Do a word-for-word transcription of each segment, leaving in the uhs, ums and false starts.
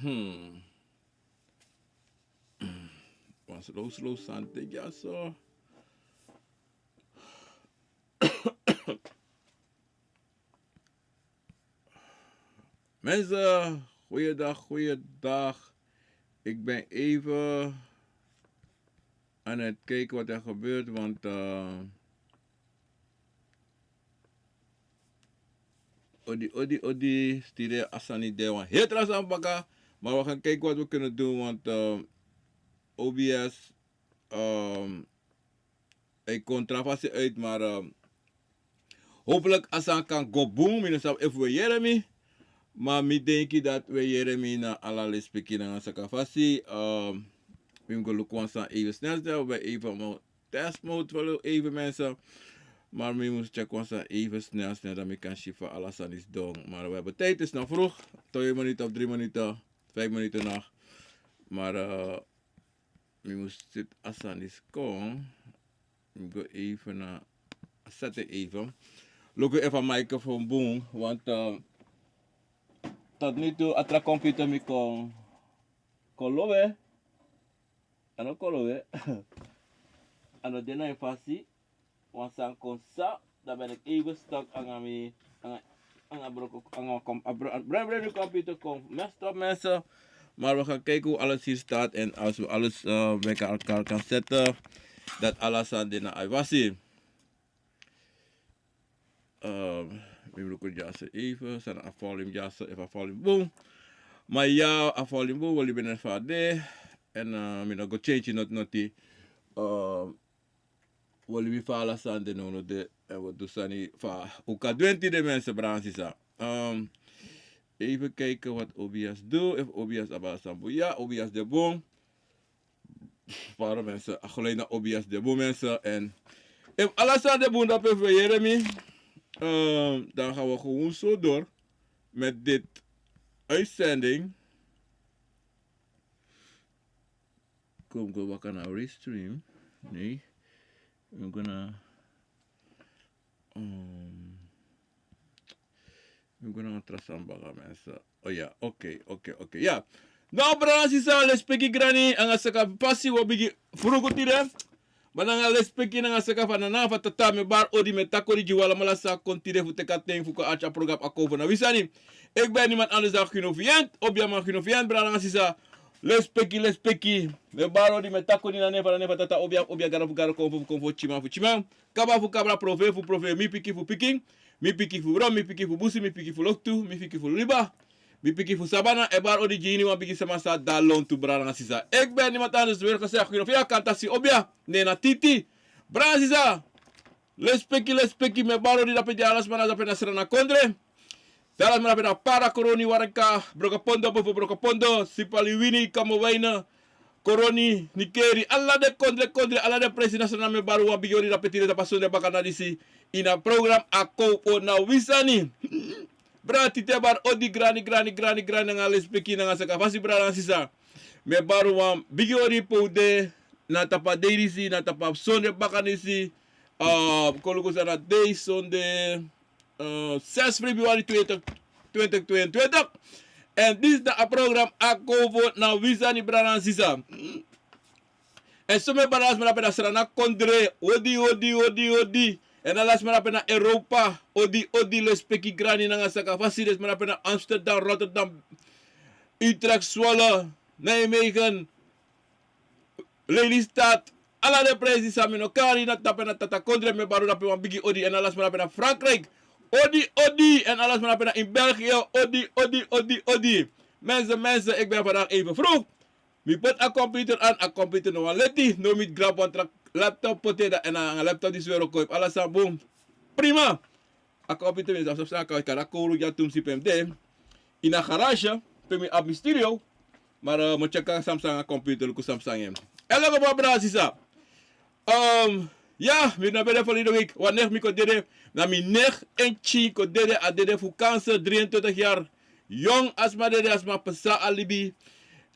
Hmm. Wan slow, slow sante dyaso. Mensen, goeiedag, goeiedag. Ik ben even aan het kijken wat er gebeurt, want eh, odi, odi, odi, stiri a sani de wan heri tra sani baka. Maar we gaan kijken wat we kunnen doen, want eh, O B S, ehm, hij kon tra fasi uit, maar ehm, hopelijk a sani kan go bun. Mi no sabi efu un e yere mi. Maar mi denki dat un e yere mi na ala lespeki nanga saka fasi. Ehm, mi mus go luku wan sani even snel snel. We hebben even een test mode voor even mensen. Maar mi mus check wan sani even snel snel, dat mi kan si fa ala sani is done. Maar we hebben tijd, is nog vroeg. Twee minuten of drie minuten, vijf minuten nog. Maar eh, mi mus seti a sani disi kon. Mi go even na, seti even. Luku efu a microfoon bun, want eh, tot nu toe a tra computer mi kon, kon lowe. A no kon lowe. A no de na en fasi. Wan sani kon sa, dan ben ik even stuk nanga mi, nanga, nanga broko, nanga kom, a bro, a bro, bro, di computer kon messed up, mensen. Maar we gaan kijken hoe alles hier staat en als we alles eh, bij elkaar kan zetten, dat alles aan de na fasi. Ehm, mi mus luku dyaso even, san a volume dyaso, efu a volume bun. Maar ja, a volume bun, we libi na fa a de. En eh, mi no go change noti noti. Ehm, we libi fa ala sani de nownow de. En we du sani fa un kan du en tide, mensen, brada nanga sisa. Ehm, even kijken wat O B S doet. Efu O B S abi ala sani bun. Ja, O B S de bun. Pardon mensen, a geluid na O B S de bun, mensen. En efu ala sani de bun, dan efu un e yere mi. Ehm, dan gaan we gewoon zo door met dit uitzending. Kom go baka na restream. Nee. Mi go na, ehm, mi go na tra sani baka, mensen. Oh ja, oké, oké, oké. Ja. Now, brada nanga sisa, lespeki grani nanga saka fasi, wi o bigin fruku tide. Ma nanga lespeki nanga saka fu a nana fu a tata, mi e bari odi, mi e taki odi gi un alamala san kon tide fu teki a ten fu kon arki a program Akomfo na wi sani. Ik ben niemand anders dan Gino Vient, Obiaman Gino Vient, brada nanga sisa. Lespeki, lespeki. Mi e bari odi, mi e taki odi na nen fu a nana fu a tata, Obia, Obia, Gado fu Gado, Konfo fu Konfo, Tyiman fu Tyiman, Kaba fu Kabra, Profeti fu Profeti, mi pikin fu pikin, mi pikin fu bron, mi pikin fu busi, mi pikin fu loktu, mi pikin fu liba, mi pikin fu sabana, e bari odi gi iniwan bigi sama sa de lontu, brada nanga sisa. Ik ben niemand anders, werkgezag Gino Via, Kantasi Obia, Nena Titi. Brada nanga sisa, lespeki, lespeki, mi e bari odi drape gi ala sma na drape na Sranan kondre. Ala sma drape na Para, Koroni, Waranka, Brokopondo, Bofo Brokopondo, Sipaliwini, Kamowaina, Koroni, Nikeri, ala den kondre, kondre, ala den presi na Sranan, mi e bari wan bigi odi drape tide tapu a sonde bakana disi ini a program Akomfo na wi sani. Brada Titi e bari odi grani, grani, grani, grani, nanga lespeki, nanga saka fasi, brada nanga sisa. Mi e bari wan bigi odi pe un de na tapu a dei disi, na tapu a sonde bakana disi. Ah, kon luku san na dei, sonde, eh, zes februari twintig, twintig tweeëntwintig. En disi na a program Akomfo na wi sani, brada nanga sisa. En so mi e bari ala sma drape na Sranan kondre, odi, odi, odi, odi. En ala sma drape na Europa, odi, odi, lespeki grani nanga saka fasi, den sma drape na Amsterdam, Rotterdam, Utrecht, Zwolle, Nijmegen, Lelystad, ala den presi san mi no kari na tapu na tata kondre, mi e bari un drape wan bigi odi, en ala sma drape na Frankrijk. Odi, odi, en ala sma drape na in België, odi, odi, odi, odi. Mensen, mensen, ik ben vandaag even vroeg. Mi poti a computer aan, a computer no wani leti, now mi grabu wan tra laptop poti en, dan en a laptop disi weri o kon, efu ala sani bun. Prima. A computer mi sabi san mi kan kari a kowru dya tumsi pe mi de. Ini a garage, pe mi abi mi studio. Maar eh, mi o check san psa nanga a computer, luku san psa nanga en. Elke baba, brada, sisa. Ehm, ya, mi na ben de verleden week, wan negen mi kon dede, na mi negen en tien kon dede, a dede fu kanker, drieëntwintig jaar. Jong, a sma dede, a sma psa a libi.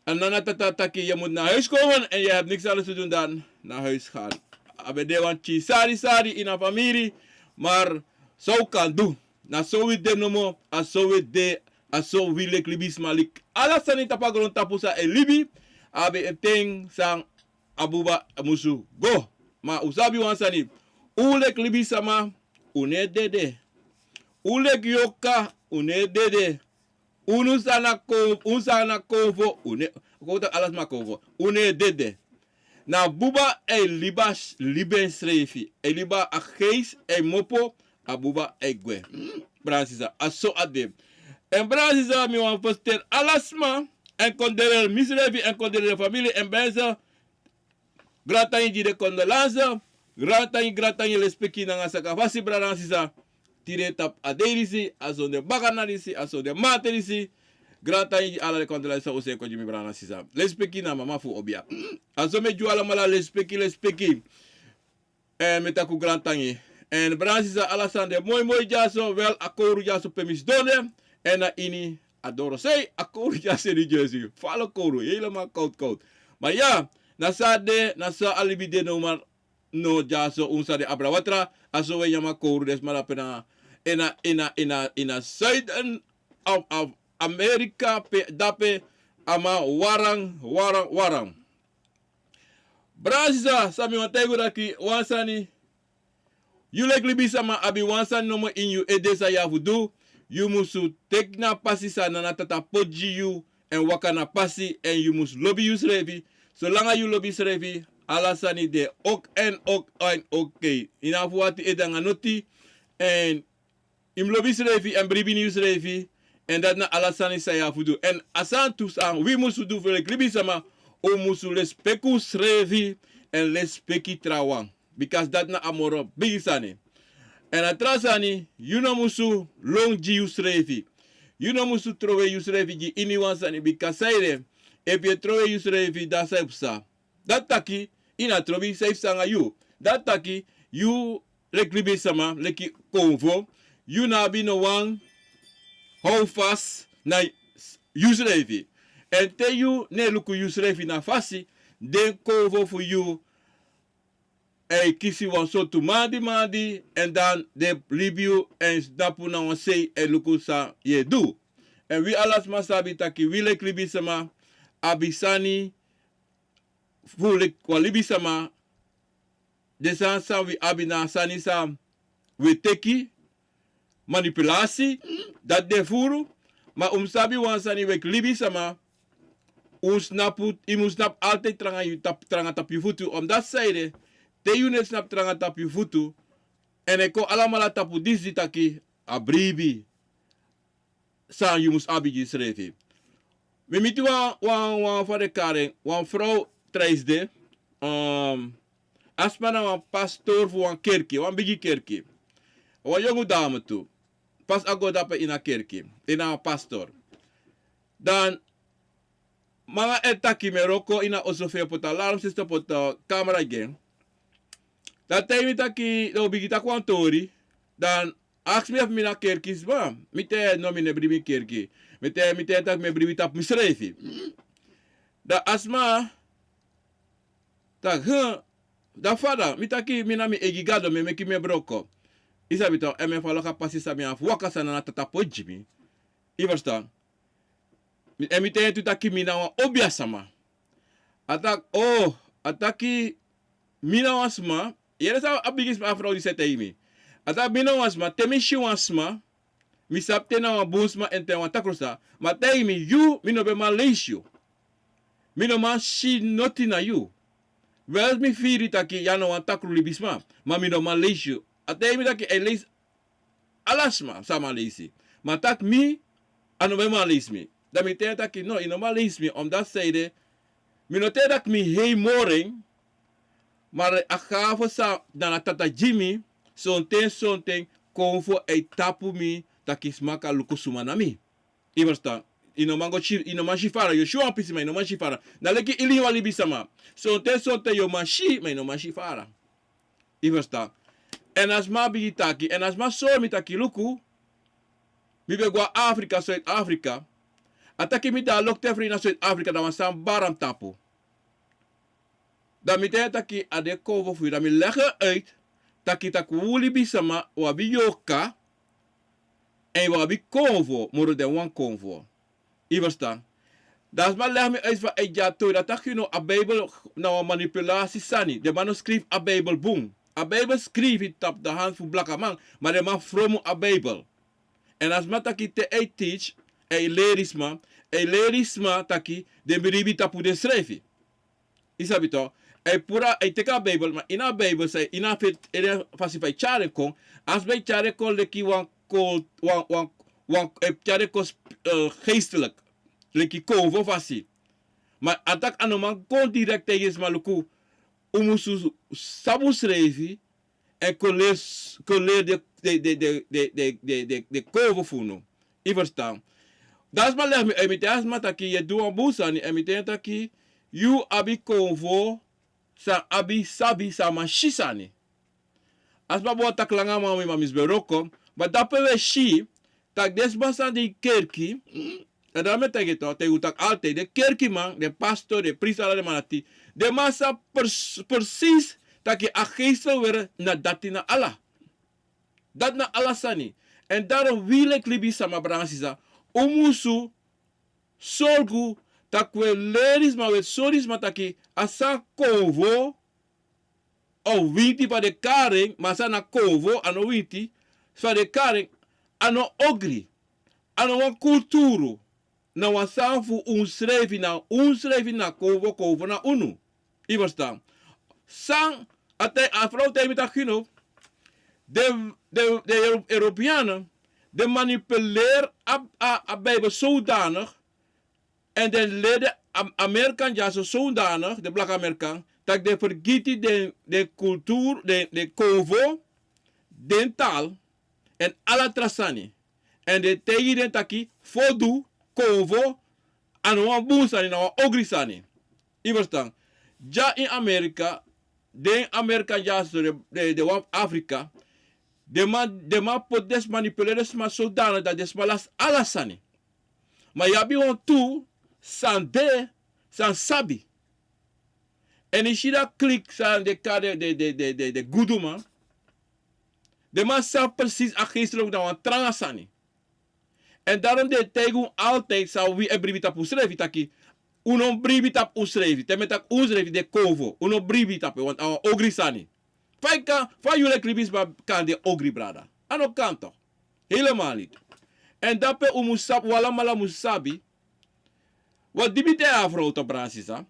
En nana tata taki, je moet naar huis komen en je hebt niks anders te doen dan naar huis gaan. A ben de wan tien sari sari ini a famiri, maar so kan du. Na so wi de nomo, a so wi de. A so wi leki libisma leki ala sani tapu a grontapu san e libi, a abi en ten san a buba musu go. Ma un sabi wan sani, un leki libisama, un no e dede. Un leki yorka, un no e dede. Unu san na kon-, un san na konfo, un no e, kon taki ala sma konfo, un no e dede. Na buba e libi a s-, libi ensrefi, e libi a geest, e mopo, a buba e gwe. Brada nanga sisa, a so a de. Èn brada nanga sisa, mi wani ferstel ala sma, èn kondoleri misrefi, èn kondoleri famiri, èn brada nanga sisa, grantangi gi den kondolanse, grantangi, grantangi, lespeki nanga sakafasi, brada nanga sisa. Tide tapu a dei disi, a sonde bakana disi, a sonde mate disi. Grantangi gi ala den kondolanse san un seni kon gi mi, brada nanga sisa. Lespeki na mama fu obia. A so mi e gi un alamala lespeki, lespeki. Èn mi e taki un grantangi. Èn brada nanga sisa, ala sani de moi moi dyaso, wel a kowru dyaso pe mi sidon de. Èn na ini a dorosei, a kowru dyaso ini Jersey. Fala kowru, helemaal koud, koud. Ma ya, na so a de, na so a libi de no, ma no dyaso un sa de abra watra, a so wi e nyan a kowru den sma dape na, ini a, ini a, ini a, ini a zuiden of, of Amerika, pe, dape a man warang, warang, warang. Brada nanga sisa, san mi wani taigi un taki, wan sani, yu leki libisama abi wan sani nomo ini yu ede san yu abi fu du, yu musu teki na pasi san Nana Tata poti gi yu, èn waka na pasi, èn yu musu lobi yusrefi. Solanga yu lobi yusrefi, ala sani de ok èn ok èn ok. Yu no abi fu wati ede nanga noti, èn yu mus lobi yusrefi èn bribi ini yusrefi, èn dati na ala sani san yu abi fu du. Èn a sani tu san wi musu du fu leki libisama, un musu lespeki unsrefi èn lespeki trawan. Bika dati na a moro bigi sani. Èn a tra sani, yu no musu lon gi yusrefi. Yu no musu trowe yusrefi gi iniwan sani, bika saide, efu yu e trowe yusrefi, dan san e psa? Dati taki, yu no e trowe san e psa nanga yu. Dati taki, yu leki libisama, leki konfo, yu no abi no wan houvast na yusrefi. Èn te yu no e luku yusrefi na fasi, den konfo fu yu e kisi wan sortu mandi mandi, èn dan den e libi yu èn snapu na wan sei e luku san yu e du. Èn wi ala sma sabi taki wi leki libisama abi sani fu leki wan libisama, den sani san wi abi na sani san wi e teki, manipulasi, dati de furu. Ma un mus sabi wan sani, wi leki libisama, un snapu, yu mus snapu altijd tranga yu tap-, tranga tapu yu futu. Omdati saide, te yu no e snapu tranga tapu yu futu, èn e kon alamala tapu disi taki a bribi san yu mus abi gi yusrefi. Mi miti wan, wan, wan fa den kari en, wan frow traisde, um, a sma na wan pastor fu wan kerki, wan bigi kerki. Wan yongu dame tu. Pas a go dape ini a kerki, ini a pastor. Dan manga e taki mi e wroko ini a oso fu en, poti alarm system, poti kamera gi en. Dan a taigi mi taki, dan un bigin taki wan tori. Dan a aksi mi efu mi na kerki sma. Mi taigi en no, mi no e bribi kerki. Mi taigi, mi taigi en taki mi e bribi tapu misrefi. Dan a sma taki, hm, dan fa dan? Mi taki mi na mi eigi Gado, mi e meki mi e wroko. Yu sabi toch, èn mi e follow a pasi san mi abi fu waka, san Nana Tata poti gi mi. Yu ferstan? Mi, èn mi taigi en tu taki mi na wan obiasma. A taki, oh, a taki mi na wan sma, yere san a bigi sma, a frow disi e taigi mi. A taki mi na wan sma, te mi si wan sma, mi sabi te na wan bun sma èn te na wan takru sma. Ma a taigi mi, yu, mi no ben man leisi yu. Mi no man si noti na yu. Wel, mi firi taki yu a no wan takru libisma, ma mi no man leisi yu. A taigi mi taki a e leisi ala sma, san man leisi. Ma a taki mi, a no ben man leisi mi. Dan mi taigi en taki no, yu no man leisi mi, omdati saide, mi no taigi en taki mi hei moro en, ma a gafe san Nana Tata gi mi, sonten, sonten, konfo e tapu mi, taki sma kan luku suma na mi. Yu ferstan? Yu no man go si, yu no man si fara, yu o si wan pisi ma yu no man si fara. Na leki yu lin wan libisma. Sonten, sonten yu o man si, ma yu no man si fara. Yu ferstan? Èn a sma bigin taki, èn a sma sori mi taki luku, mi ben go na Afrika, Zuid-Afrika. A taki mi de a loktu fu ini a Zuid-Afrika, dan wan sani bari na mi tapu. Dan mi taigi en taki a de konfo fu yu, dan mi leg en uit, taki, taki un libisma, un abi yorka, Èn yu abi konfo moro den wan konfo. Yu ferstan? Dan a sma legi mi uit fa a e gi a tori. A taki yu no, a Bijbel na wan manipulasi sani. Den man no skrifi a Bijbel bun. A Bijbel skrifi tapu de hand fu blakaman, ma den man fromu a Bijbel. Èn a sma taki te a e teach, a e leri sma, a e leri sma taki den bribi tapu densrefi. Yu sabi toch? A e puru, a e teki a Bijbel, ma ini a Bijbel san, ini a fesi fa a e tyari en kon, a sma e tyari en kon leki wan kol, wan, wan, wan, a e tyari en kon sp-, eh, geestelijk. Leki konfo fasi. Ma a taki a no man kon direct taigi sma luku, un musu sabi unsrefi, èn kon leri, kon leri den, den, den konfo fu unu. Yu ferstan? Dan a sma legi mi, èn mi taigi a sma taki yu e du wan bun sani, èn mi taigi en taki yu abi konfo san abi sabi san man si sani. A sma bo wani taki langa, ma mi, ma mi si ben wroko, ma dape wi e si taki den sma san de ini kerki, èn dan mi e taigi en toch, taigi un taki altijd, den kerkiman, den pastor, den prisi, ala den man dati, den man sabi pers-, precies taki a geestelijke wereld na dati na ala. Dati na ala sani. Èn daarom wi leki libisma, brada nanga sisa, un musu sorgu taki wi e leri sma, wi e sori sma taki a san konfo, a winti fa den kari en, ma a san na konfo, a no winti, fa den kari en, a no ogri, a no wan kulturu, na wan sani fu unsrefi, na unsrefi na konfo, konfo na unu. Yu ferstan? San a taigi, a frow taigi mi taki yu no, den, den, den Euro-, Europeanen, den manipuleri a, a, a Bijbel zodanig, èn den leri den Am-, Amerikan dyaso zodanig, den blaka Amerikan, taki den fergiti den, den kulturu, den, den konfo, den taal, èn ala tra sani. Èn den taigi den taki fodu, konfo, a no wan bun sani, na wan ogri sani. Yu ferstan? Dya ini Amerika, den Amerikan dyaso, den, den, den wan Afrika, den man, den man poti den sma, manipuleri den sma zodanig dati den sma lasi ala sani. Ma yu abi wantu san de, san sabi. Èn yu si dati klik san den kari den, den, den guduman. Den man sabi precies a geestelijk na wan tranga sani. Èn daarom den e taigi un altijd san wi e bribi tapu unsrefi taki, un no bribi tapu unsrefi. Te mi e taki unsrefi, den konfo, un no bribi tapu en, want a wan ogri sani. Fa yu kan, fa yu leki libisma kan de ogri, brada? A no kan toch. Helemaal niet. Èn dape un mus sabi, un alamala mus sabi. Want di mi taigi a frow toch, brada nanga sisa,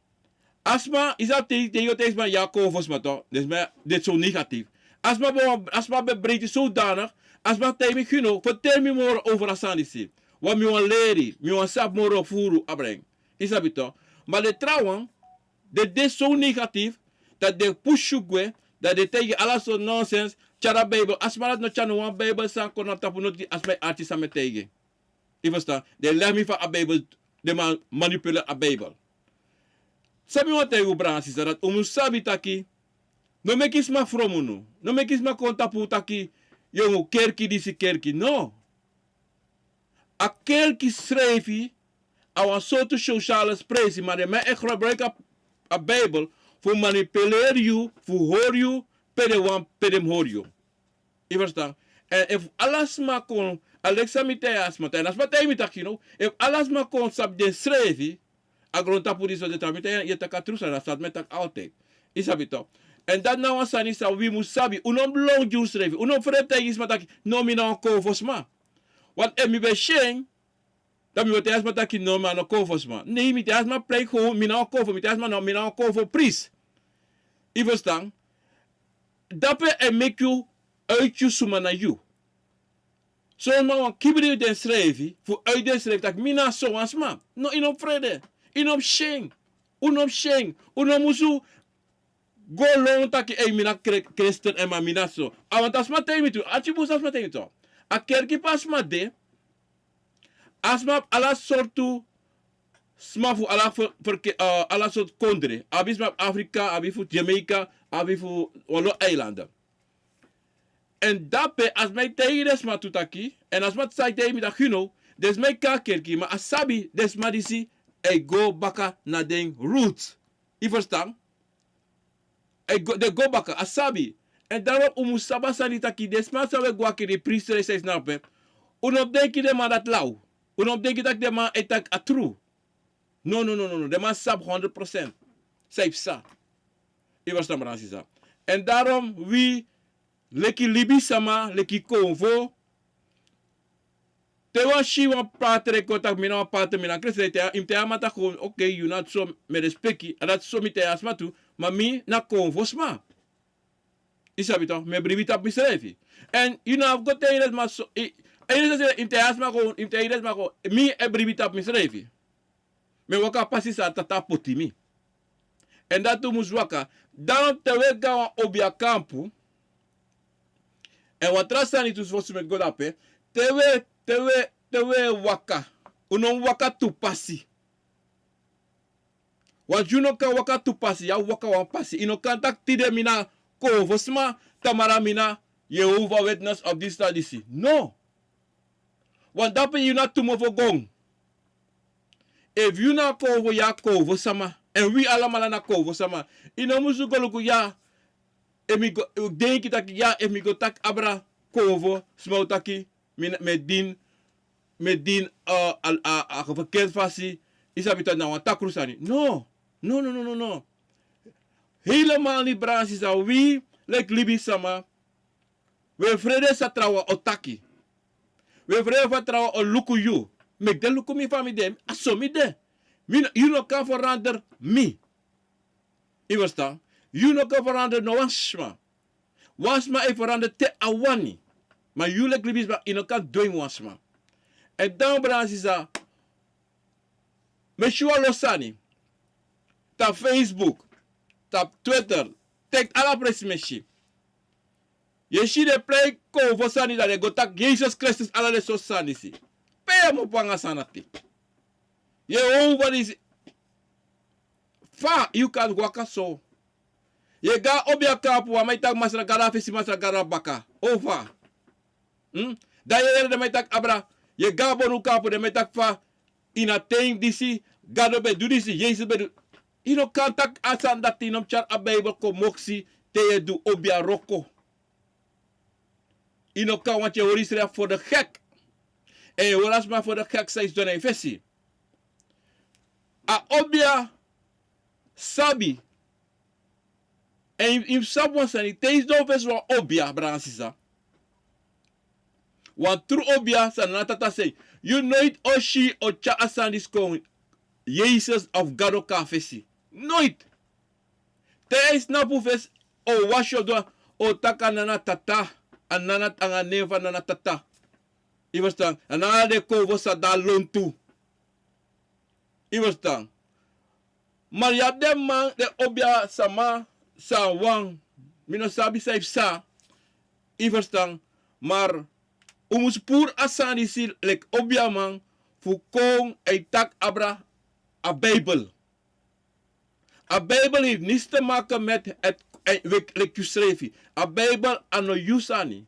a sma, yu sabi te, te yu o taigi sma yu a konfo sma toch, den sma de so negatief. A sma ben, a sma ben breiti zodanig, a sma taigi mi: Gino, fertel mi moro over a sani disi. Want mi wani leri, mi wani sabi moro furu abra en. Yu sabi toch. Ma den trawan, den de so negatief, dati den pusu yu gwe, dati den taigi ala sortu nonsens, tyari a Bijbel. A sma dati no tyari no wan Bijbel sani kon na tapu noti, a sma e arki san mi e taigi en. Yu ferstan? Den e legi mi fa a Bijbel, den man manipuleri a Bijbel. San mi wani taigi un, brada nanga sisa, dati un mus sabi taki, no meki sma fromu unu. No meki sma kon tapu un taki, yongu, kerki disi, kerki. No. A kerki srefi a wan sortu sociale expressie, ma den man e gebruiki a, a Bijbel fu manipuleri yu, fu hori yu pe den wani, pe den mus hori yu. Yu ferstan? Èn efu ala sma kon, a leki san mi taigi a sma, taigi, na sma taigi mi taki, no, efu ala sma kon sabi densrefi, a grontapu disi, so den tra mi taigi, yu e taki a tru sani, na san mi e taki altijd. Yu sabi toch. Èn dati na wan sani san wi mus sabi. Un no mus lon gi unsrefi. Un no mus frede taigi sma taki, no, mi na wan konfo sma. Want efu mi ben si en, dan mi o taigi a sma taki, no, mi a no konfo sma. Nee, mi taigi a sma plain gewoon, mi na wan konfo, mi taigi a sma, no, mi na wan konfo prisi. Yu ferstan? Dape e meki yu uit yu suma na yu. Son sma wani kibri densrefi, fu uit densrefi taki mi na sowan sma. No, yu no mus frede. Yu no mus si en. Un no mus si en. Un no musu go lon taki, ei, mi na kre-, kresten, èn ma mi na so. A wan tra sma taigi mi tu, a tibus a sma taigi mi tu. A kerki pe a sma de, a sma abi ala sortu sma fu ala fer-, ferke-, eh, ala sortu kondre. Abi sma fu Afrika, abi fu Jamaica, abi fu wan lo eilanden. Èn dape a sma e taigi den sma tu taki, èn a sma sa e taigi mi taki, no, den sma e kon a kerki, ma a sabi den sma disi e go baka na den roots. Yu ferstan? E go, den go baka, a sabi. Èn daarom un mus sabi a sani taki den sma san e go a kerki, prisi san e sna ape, Un no mus denki den man dati law. Un no mus denki taki den man e taki a tru. No, no, no, no, no. Den man sabi honderd procent san yu psa. Yu ferstan, brada nanga sisa. Èn daarom wi leki libisama, leki konfo, te wan si wan patri e kon taki mi na wan patri, mi na Kristus, yu mus taigi a man taki gewoon, oké, yu na so, mi e respeki, a dati so mi taigi a sma tu, ma mi na konfo sma. Yu sabi toch, mi e bribi tapu misrefi. Èn yu no abi go taigi den sma so, yu, yu mus taigi a sma gewoon, yu mus taigi den sma gewoon, mi e bribi tapu misrefi. Mi e waka a pasi san a Tata poti mi. Èn dati un mus waka. Dan te un e go na wan obiakampu, èn wan tra sani tu fosi mi e go dape, te un e, te un e, te un e waka, un no mus waka tu pasi. Want yu no kan waka tu pasi, yu abi waka wan pasi. Yu no kan taki tide mi na konfo sma, tamara mi na Jehovah Witness of disi na disi. No. Want dape yu na tu mofo gon. Efu yu na konfo, yu a konfo sama. Èn wi alamala na konfo sama. Yu no musu go luku ya. Efu mi go, denki taki ya, efu mi go taki abra konfo, sma o taki mi, mi e dini, mi e dini, eh, a, a, a verkeerd fasi, yu sabi taki na wan takru sani. No. No, no, no, no, no. Helemaal niet, brada nanga sisa. Wi, leki libisama, wi e frede san trawan o taki. Wi e frede fa trawan o luku yu. Meki den luku mi fa mi de, a so mi de. Mi no, yu no kan verander mi. Yu ferstan? Yu no kan verander no wan sma. Wan sma e verander te a wani. Ma yu leki libisma, yu no kan dwingi wan sma. Èn dan, brada nanga sisa, mi e si wan lo sani tapu Facebook, tapu Twitter, teki ala presi mi e si. Yu e si den e prei konfo sani, dan den go taki Yesus Kristus, ala den sortu sani disi. Pe yu e mopo nanga a sani dati? Yu e howpu disi. Fa yu kan waka so? Yu e go na obiakampu, wan man e taki Masra Gado na fesi, Masra Gado na baka. Ofa. Hmm? Dan yu e yere den man e taki abra. Yu e go na bonukampu, den man e taki fa ini a ten disi, Gado ben du disi, Yesus ben du. Yu no kan taki a sani dati, yu no mus tyari a Bijbel kon moksi te yu e du obiawroko. Yu no kan, want yu e hori yusrefi voor de gek. Èn yu e hori a sma voor de gek san yu sidon na yu fesi. A obia sabi. Èn yu, yu mus sabi wan sani, te yu sidon fesi wan obia, brada nanga sisa. Wan tru obia san na Tata sei. Yu noiti o si o tyari a sani disi kon, Yesus of Gado kon na fesi. Noiti. Te yu e snapu fesi, o wasi yu doro, o taki a nana Tata, a nana, anga nen fu a nana Tata. Yu ferstan? A nana den konfo san de na lontu. Yu ferstan? Ma yu abi den man, den obia sama, san wan, mi no sabi san yu psa. Yu ferstan? Ma un mus puru a sani disi leki obiaman fu kon e taki abra a Bijbel. A Bijbel heeft niets te maken met het, eh, leki, leki yusrefi. A Bijbel a no yu sani.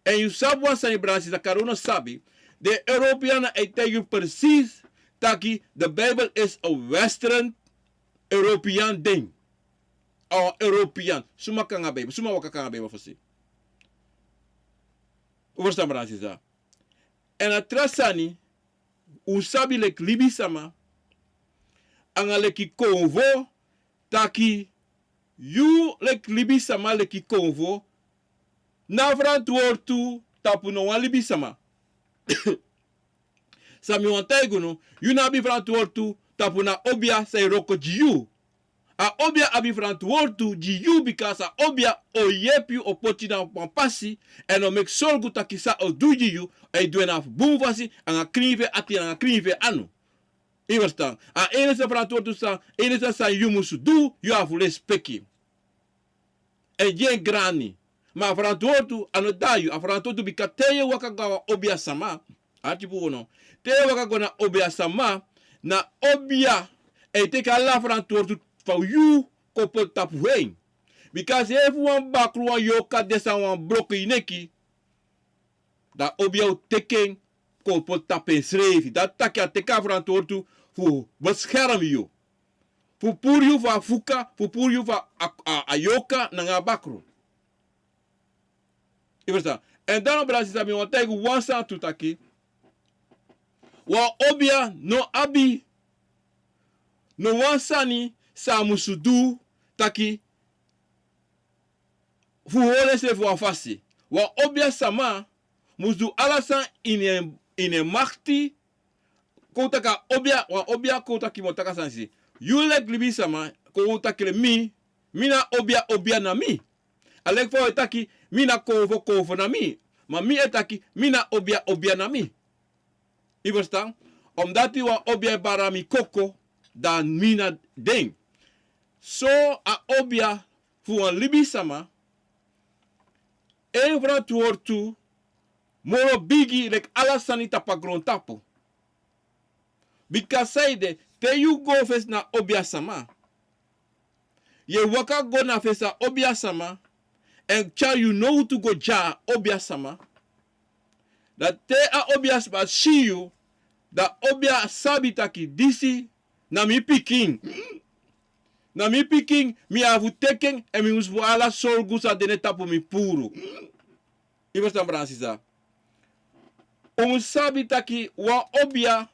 Èn yu sabi wan sani, brada nanga sisa, kari un no sabi. Den Europeanen e taigi yu precies taki de Bijbel is een Western European ding. A wan European. Suma kon nanga Bijbel, suma waka kon nanga Bijbel fosi? Un ferstan, brada nanga sisa? Èn a tra sani, un sabi leki libisama, anga leki konfo, taki yu leki libisama, leki konfo, no abi ferantwortu tapu no wan libisama. San mi wani taigi unu, yu no abi ferantwortu tapu na obia san e wroko gi yu. A obia abi ferantwortu gi yu, bika a obia o yepi yu, o poti yu na wan pasi, èn o meki sorgu taki san o du gi yu, a e du en na fu bun fasi, anga krin fu en ati, anga krin fu en anu. Yu ferstan? A enigste ferantwortu san, enigste san yu musu du, yu abi fu lespeki. Èn gi en grani. Ma a ferantwortu a no de na yu, a ferantwortu bika te yu e waka go na wan obia sama, arki bun, no? Te yu e waka go na obia sama, na obia e teki ala ferantwortu fu yu kon poti tapu en. Bika efu wan bakru, wan yoka de san wan broko yu neki, dan obia o teki en kon poti tapu ensrefi. Dati taki a teki a ferantwortu fu beskerm yu. Fu puru yu fu a fuka, fu puru yu fu a, a, a yoka nanga a bakru. Yu ferstan? Èn dan, brada, sisa, mi wani taigi wan sani tu taki, wan obia no abi no wan sani san a musu du taki fu hori ensrefi wan fasi. Wan obia sama musu du ala sani ini en, ini en makti. Kon un taki a obia, wan obia, kon un taki mi o taki a sani disi. Yu leki libisama, kon un taki leki mi, mi na obia, obia na mi. A leki fa un e taki, mi na kowfo, kowfo na mi. Ma mi e taki, mi na obia, obia na mi. Yu ferstan? Omdati wan obia e bari na mi koko, dan mi na den. So a obia fu wan libisama, en frantwortu moro bigi leki ala sani tapu a grontapu. Bika saide, te yu go fesi na obia sama, yu e waka go na fesi a obia sama, èn tyari yu nowtu go gi a obia sama. Dan te a obia sama si yu, dan a obia sabi taki disi na mi pikin. Na mi pikin, mi abi fu teki en, èn mi musu poti ala sorgu san de na en tapu mi puru. Yu ferstan, brada, sisa? Un mus sabi taki wan obia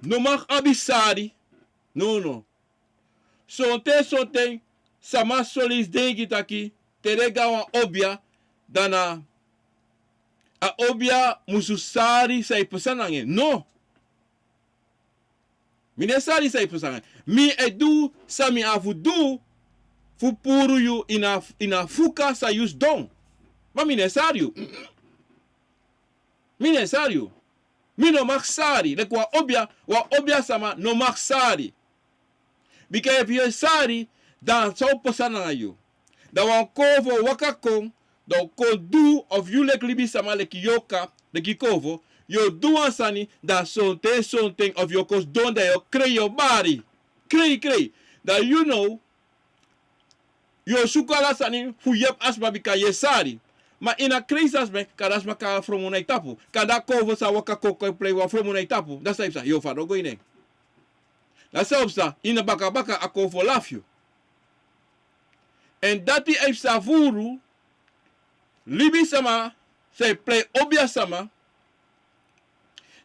no mag abi sari. No, no. Sonten, sonten, sama soli denki taki te den go na wan obia, dan na a obia musu sari san e pasa nanga en. No. Mi no e sari san e pasa nanga en. Mi e du san mi abi fu du fu puru yu ini a, ini a fuka san yu sidon. Ma mi no e sari yu. Mi no e sari yu. Mi no mag sari. Leki wan obia, wan obia sama no mag sari. Bika efu yu e sari, dan san o pasa nanga yu? Dan wan kowfo o waka kon, dan o kon du, of yu leki libisama, leki yorka, leki kowfo, yu o du wan sani, dan sonten, sonten, of yu o kon sidon, dan yu o krei, yu o bari. Krei, krei. Dan yu now, yu o suku ala sani fu yepi a sma bika yu e sari. Ma ini a krei san a sma, kande a sma kon fromu na yu tapu. Kande a kowfo sa waka kon, kon e prei wan fromu na yu tapu. Dati san e psa, yu o fadon go ini en. Dati san e psa, ini a bakabaka a kowfo lafu yu. Èn dati e psa furu, libisama san e prei obia sama,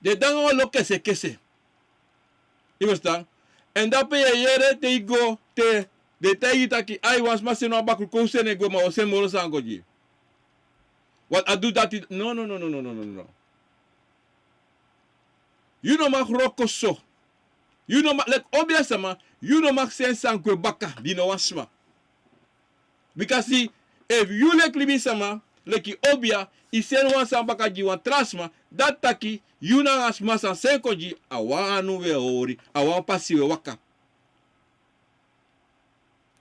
den de nanga wan lo kesekese. Yu ferstan? Èn dape yu e yere te yu go te den taigi yu taki, ai, wan sma seni wan bakru kon, un seni en gwe, ma un o seni moro sani go gi yu. Wan a du dati, no, no, no. Yu no mag wroko so. Yu no mag, leki obia sama, yu no mag seni sani gwe baka gi no wan sma. Bikasi efu yu leki libisama, leki obia, yu seni wan sani baka gi wan tra sma, dati taki yu nanga a sma san seni kon gi yu, a wan anu un e hori, a wan pasi un e waka.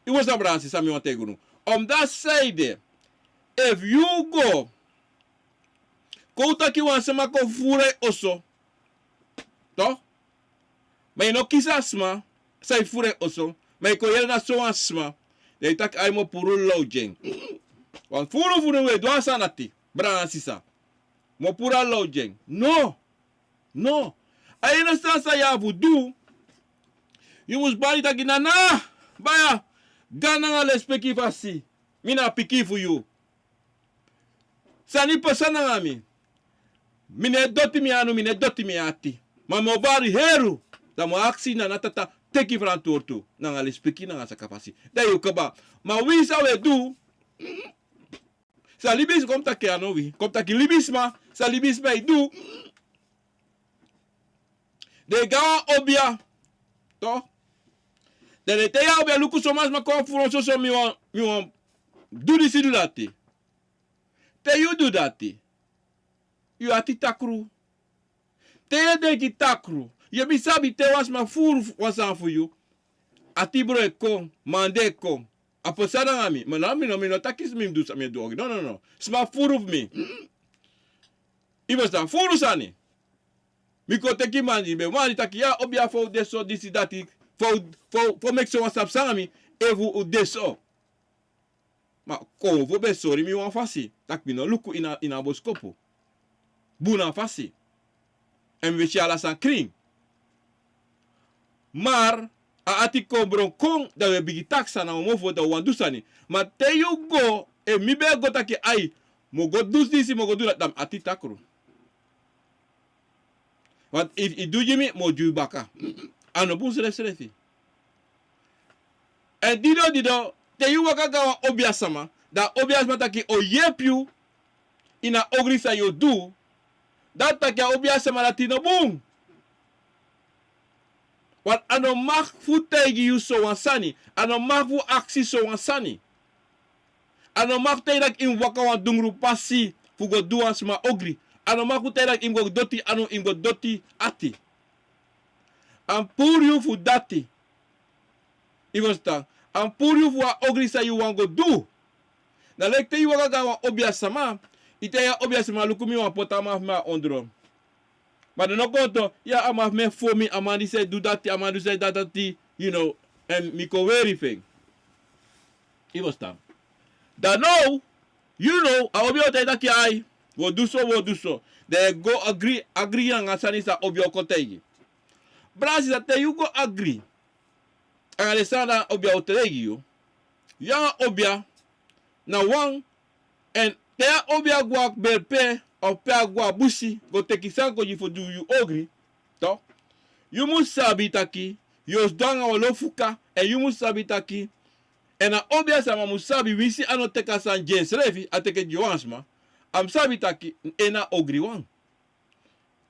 Yu ferstan, brada, sisa, san mi wani taigi unu? Omdati saide, efu yu go, kon un taki wan sama kon fufuru a yu oso, toch? Ma yu no kisi a sma san e fufuru a yu oso, ma yu kon yere na sowan sma, dan yu taki, ai, mi o puru law gi en. Wan furu fu unu e du a sani dati, brada, sisa. Mi o puru a law gi en. No. No. A yu no sabi san yu abi fu du. Yu mus bari taki, nana, baya, go nanga lespeki fasi. Mi na pikin fu yu. Sani pasa nanga mi. Mi no e doti mi anu, mi no e doti mi ati. Ma mi o bari heru. Dan mi o aksi nana, tata, teki frantwortu. Nanga lespeki, nanga saka fasi. Dan yu kaba. Ma wi san wi e du, san libisma, kon mi taki, a no wi. Kon mi taki libisma, san libisma e du. Den go na wan obia, toch? Dan den taigi a obia, luku, so wan sma kon fufuru soso, mi wani, mi wani du disi, du dati. Te yu du dati, yu ati takru. Te yu e denki takru, yu e, mi sabi te wan sma fufuru wan sani fu yu, ati bron e kon, mande e kon. A pasa nanga mi, ma na mi no, mi no taki mi mus du san mi e du ogri. No, no, no. Sma fufuru fu mi. Yu ferstan, fufuru sani. Mi kon teki mandi, mi ben mandi taki, ya, obia, fa un de so, disi, dati, fa un, fa un, fa un meki so wan sabi san nanga mi, efu un de so. Ma kowfo ben sori mi wan fasi, taki mi no luku ini a, ini a boskopu bun na fasi. Èn mi e si ala sani krin. Ma a ati kon bron kon, dan wi e bigin taki san na wan mofo, dan wi wani du sani. Ma te yu go, Efu mi ben e go taki ai, mi o go du disi, mi o go du dati, dan mi ati takru. Want efu yu du gi mi, mi o gi yu baka. A no bun srefsrefi. Èn didon didon, te yu waka go na wan obiasma, dan a obiasma taki a o yepi yu ini a ogri san yu o du, dati taki a obiasma dati no bun. Want a no mag fu taigi yu sowan sani, a no mag fu aksi sowan sani. A no mag fu taigi yu taki yu mus waka wan dungru pasi fu go du wan sma ogri. A no mag fu taigi yu taki yu mus go doti anu, yu mus go doti ati. A mus puru yu fu dati. Yu ferstan? A mus puru yu fu wan ogri san yu wani go du. Na leki te yu waka go na wan obiasma, yu taigi a obiasma: luku, mi wani poti a man fu mi na ondro. Ma den no kon taki: ya, a man fu mi e fon mi, a man disi e du dati, a man disi e du dati, you know, èn mi kon weri fu en. Yu ferstan? Dan now, yu now, a obia o taigi taki ai, wi o du so, wi o du so. Dan yu e go agri, agri nanga a sani san a obia o kon taigi. Brada, sisa, te yu go agri nanga den sani san a obia o taigi yu, yu nanga a obia na wan. Èn te a obia go na bere pe, of pe a go na busi go teki sani kon gi yu fu du yu ogri, toch, yu mus sabi taki yu o sidon nanga wan lo fuka. Èn yu mus sabi taki, èn a obiasma mus sabi, winsi a no teki a sani gi ensrefi, a teki gi wan sma, a mus sabi taki en na ogriwan.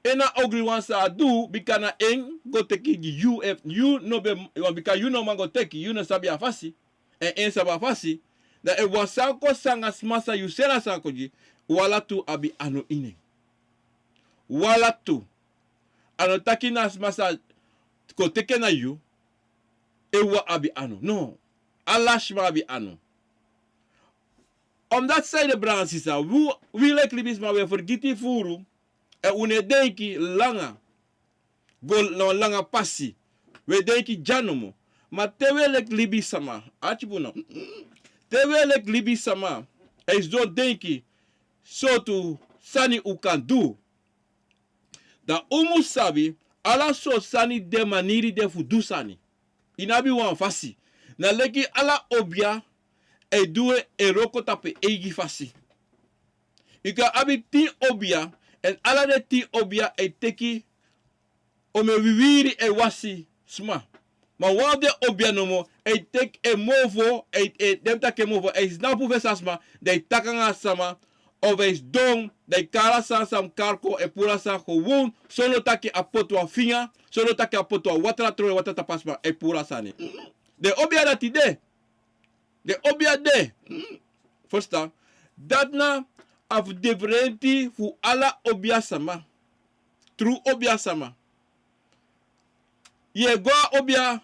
En na ogriwan san a du, bika na en go teki gi yu. Efu yu no ben, bika yu no man go teki, yu no sabi a fasi, èn en sabi a fasi. Dan efu wan sani kon nanga sma san yu seni a sani kon gi, un ala tu abi anu ini en. Un ala tu. A no taki na sma san kon teki en na yu, efu wan abi anu. No. Ala sma abi anu. Omdat san ede, brada, sisa, wi, wi leki libisma, wi e fergiti furu, èn un no e denki langa, go na wan langa pasi. Wi e denki dya nomo. Ma te wi e leki libisma, arki bun now, te wi e leki libisma, èn yu sidon denki sortu sani un kan du, dan un mus sabi, ala sortu sani de, maniri de fu du sani. Yu no abi wan fasi. Na leki ala obia e du en, e wroko tapu en eigi fasi. Yu kan abi tin obia, èn ala den tin obia e teki omeni wiwiri e wasi sma. Ma wan fu den obia nomo e teki en mofo, e, e, den mus taki en mofo, e snapu fesi a sma, dan e taki nanga a sama, of e sidon, dan e kari a sani san a mus kari kon, e puru a sani gewoon, sondro taki a poti wan finga, sondro taki a poti wan watra, tron wan watra tapu a sma, e puru a sani. Den obia dati de. Den obia de. Ferstan? Dati na a fu diferenti fu ala obia sama. Tru obia sama. Yu e go na obia,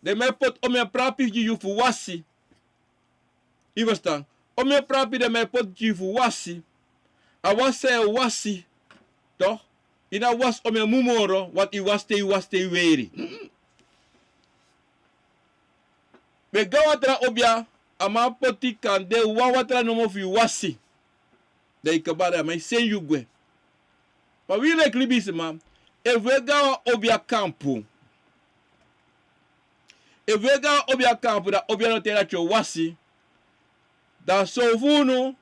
den man e poti omeni prapi gi yu fu wasi. Yu ferstan? Omeni prapi den man e poti gi yu fu wasi. A wasi san yu e wasi, toch, yu no e wasi omeni mun moro, want yu wasi te yu wasi te yu weri. Ben go na wan tra obia, a man poti kande wan watra nomo fu yu wasi. Dan yu kaba, dan a man e seni yu gwe. Ma wi leki libisma, efu wi e go na wan obia kampu, efu wi e go na wan obia kampu, dan obia no taigi dati yu o wasi, dan son fu unu,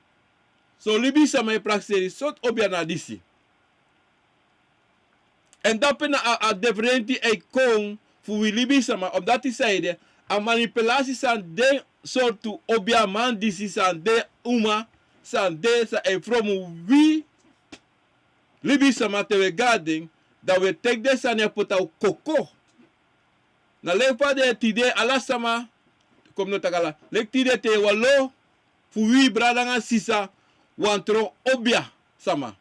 son libisma e prakseri sortu obia na disi. Èn dape na a, a diferenti e kon fu wi libisma, omdat san ede, a manipulasi san den sortu obiaman disi, san den uma, san den san e fromu wi libisma, te wi e go na den, dan wi e teki den sani e poti na un koko. Na leki fa den tide ala sama, kon mi no taki ala, leki tide te yu e walo fu wi brada nanga sisa, wan tron obia sama.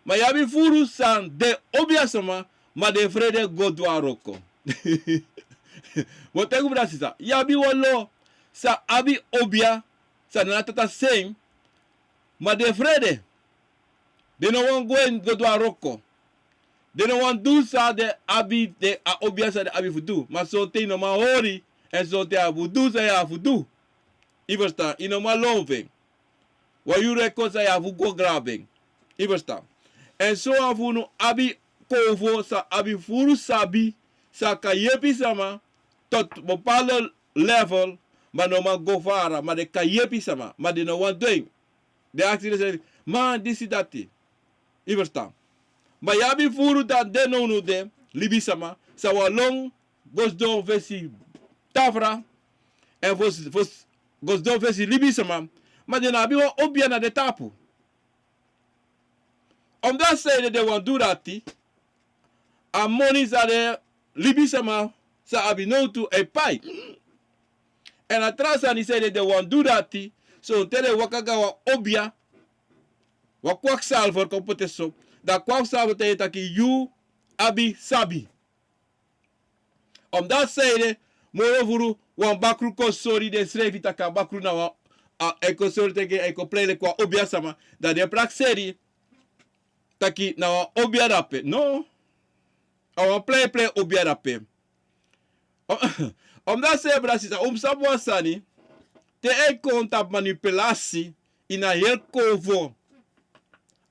Ma yu abi furu san de obia sama, ma den frede go du a wroko. Mi o taigi un, brada, sisa, yu abi wan lo san abi obia, san na tata seni, ma den frede. Den no wani go en go du a wroko. Den no wani du san den abi, den a obia san den abi fu du. Ma sonten yu no man hori, èn sonten yu abi fu du san yu abi fu du. Yu ferstan? Yu no man lon fu en. Wan yuru e kon san yu abi fu go grabu en. Yu ferstan? Èn sowan fu unu abi konfo san abi furu sabi, san kan yepi sama tot bepaalde level, Ma no man go fara, ma den kan yepi sama, ma den no wani du en. Den aksi densrefi, ma disi dati. Yu ferstan? Ma yu abi furu dan den nownow de, libisama, san wani lon go sidon fesi tafra, èn fosi, fosi go sidon fesi libisama, ma den no abi wan obia na den tapu. Omdati sanede den wani du dati, a moni san den libisama san abi nowtu e pai. Èn a tra sani sanede den wani du dati, sonten den waka go na wan obia, wan kwaksalver kon poti en so, dan a kwaksalver taigi taki yu abi sabi. Omdati sanede moro furu wan bakru kon sori densrefi taki a bakru na wan, a, a e kon sori taki a e kon prei leki wan obia sama, dan den prakseri taki na wan obia dape. No. A wan prei prei obia dape. Omdati sanede, brada, sisa, un mus sabi wan sani, te a e kon tapu manipulasi ini a heri konfo,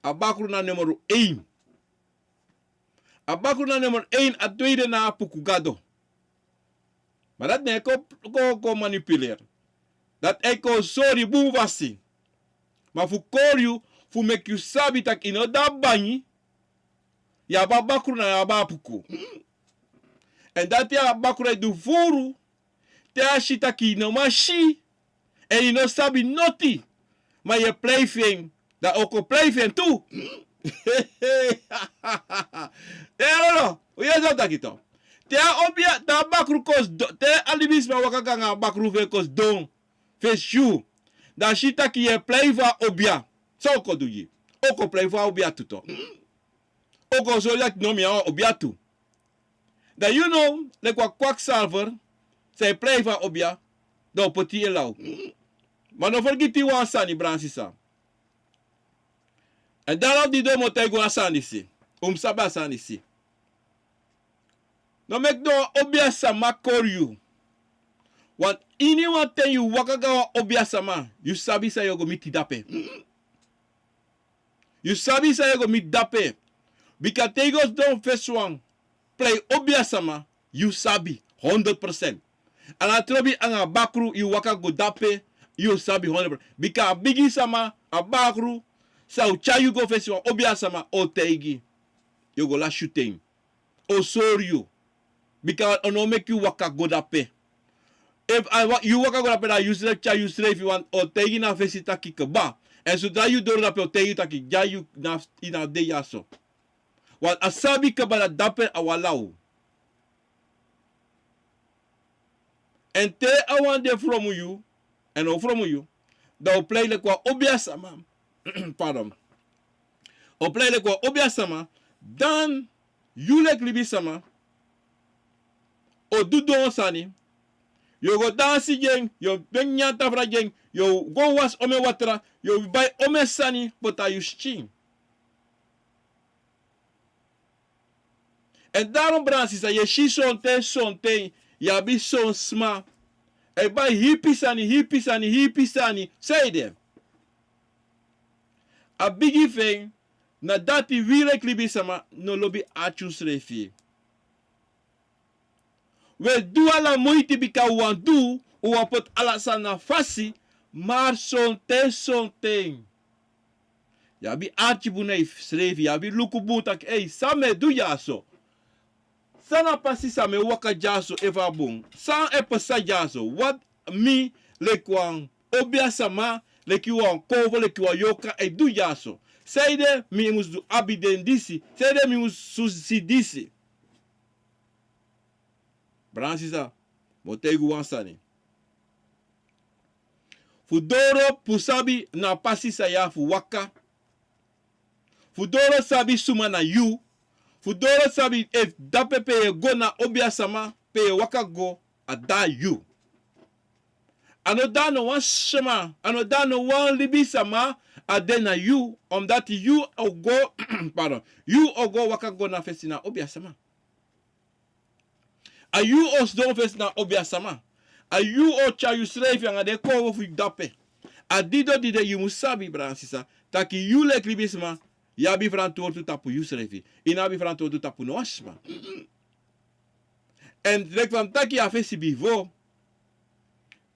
a bakru na nummer één. A bakru na nummer één, a tweede na a puku gado. Ma dati no e kon, kon, kon manipuleri. Dati a e kon sori bun fasi. Ma fu kori yu, fu meki yu sabi taki yu no de a bangi, yu abi a bakru, na yu abi a puku. Èn dati a bakru e du furu, te a si taki yu no man si, èn yu no sabi noti, ma yu e prei fu en, dan a o kon prei fu en tu. Eh, no, no, un yere san mi taki tu. Te a obia, te a bakru kon sidon, te a libisma waka go nanga a bakru fu en kon sidon fesi yu, dan a si taki yu e prei fu a obia, san a o kon du gi yu? A o kon prei fu a obia tu tu. A o kon sori taki no, mi a wan obia tu. Dan yu now, leki wan kwaksalver, san e prei fu a obia, dan a o poti yu e law. Ma no fergiti wan sani, brada, sisa. Èn dan a dati mi o taigi un a sani disi. Un mus sabi a sani disi. No meki no wan obia sama kori yu. Want iniwan ten yu waka go na wan obia sama, yu sabi san yu o go miti dape. Yu sabi san yu o go miti dape. Bika te yu go sidon fesi wan prei obia sama, yu sabi hondro prosent. A no trobi anga bakru yu waka go dape, yu sabi hondro prosent. Bika a bigi sama, a bakru, san o tyari yu go fesi wan obia sama, o taigi yu. Yu o go lasi yu ten. O sori yu. Bika a no o meki yu waka go dape. Efu a wa-, yu waka go dape, dan yusrefi tyari yusrefi, want a o taigi yu na fesi taki kaba. Èn sodra yu doro dape, a o taigi yu taki dya yu na, yu na de dyaso. Want a sabi kaba dati dape a wan law. Èn te a wan de fromu yu, èn a o fromu yu, dan a o prei leki wan obia sama. Pardon. A o prei leki wan obia sama, dan yu leki libisama o du don sani, yu o go dansi gi en, yu o begi nyan tafra gi en, yu o go wasi omeni watra, yu o bai omeni sani poti na yu skin. Èn daarom, brada, sisa, yu e si sonten, sonten yu abi son sma e bai hipi sani, hipi sani, hipi sani. Sanede? A bigi fu en na dati wi leki libisama no lobi arki unsrefi. Wi e du ala muiti bika wi wani du, wi wani poti ala sani na fasi, ma sonten, sonten yu abi arki bun na yusrefi, yu abi luku bun taki: "Ei, san mi e du dyaso? San na pasi san mi e waka dyaso efu a bun? San e pasa dyaso? Wat mi leki wan obia sama, leki wan konfo, leki wan yorka e du dyaso? Sanede mi mus du abi den disi? Sanede mi mus si disi?" Brada, sisa, mi o taigi wan sani. Fu doro fu sabi na a pasi san yu abi fu waka. Fu doro sabi suma na yu. Fu doro sabi efu dape pe yu e go na obia sama, pe yu e waka go, a de na yu. A no de na no wan sama, a no de na no wan libisama, a de na yu, omdati yu o go, pardon, yu o go waka go na fesi na obia sama. A yu o sidon fesi na obia sama. A yu o tyari yusrefi anga den konfo fu yu dape. A didon dide yu mus sabi, brada, sisa, taki yu leki libisma, yu abi ferantwortu tapu yusrefi. Yu no abi ferantwortu tapu no wan sma. Èn leki fa mi taki a fesi bifo,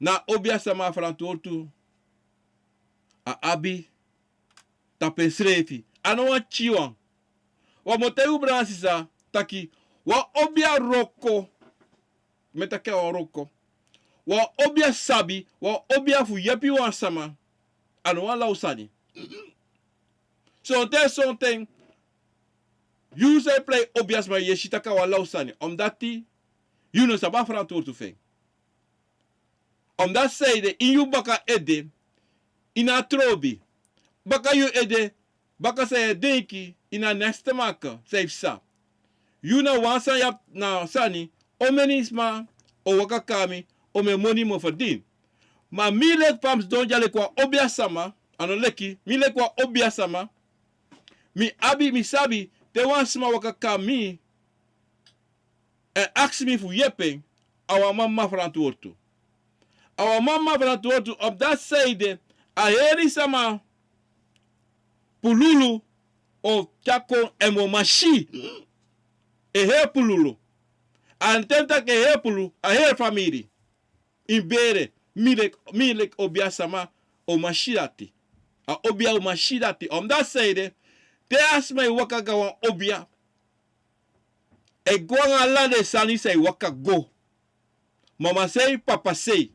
Na a obiasama a ferantwortu a abi tapu ensrefi. A no wan pikinwan. Wan mi o taigi un brada nanga sisa taki wan obia wroko, mi e taki a wan wroko, wan obia sabi, wan obia fu yepi wan sama, a no wan law sani. Sonten, sonten yu san e prei obiasma yu e si taki a wan law sani, omdati yu no sabi a ferantwortu fu en. Omdati sanede ini yu baka ede, ini a trobi, baka yu ede, baka san yu e denki, ini a nèkste maka san yu psa. Yu na wan sani, yu abi na sani, omeni sma o waka kon na mi, omeni moni mi o ferdini. Ma mi leki fa mi sidon dya leki wan obiasama, a no leki, mi leki wan obiasama, mi abi, mi sabi, te wan sma waka kon na mi, èn aksi mi fu yepi en, a wan mama ferantwortu. A wan mama ferantwortu, omdati sanede a heri sama pululu o tyari kon èn mi o man si. E heri pululu. A no ten taki e heri pululu, a heri famiri. Yu bere, mi leki, mi leki obiasama o man si dati. A obia o man si dati. Omdati sanede, te a sma e waka go na wan obia, e go anga ala den sani san e waka go. Mama sei, papa sei.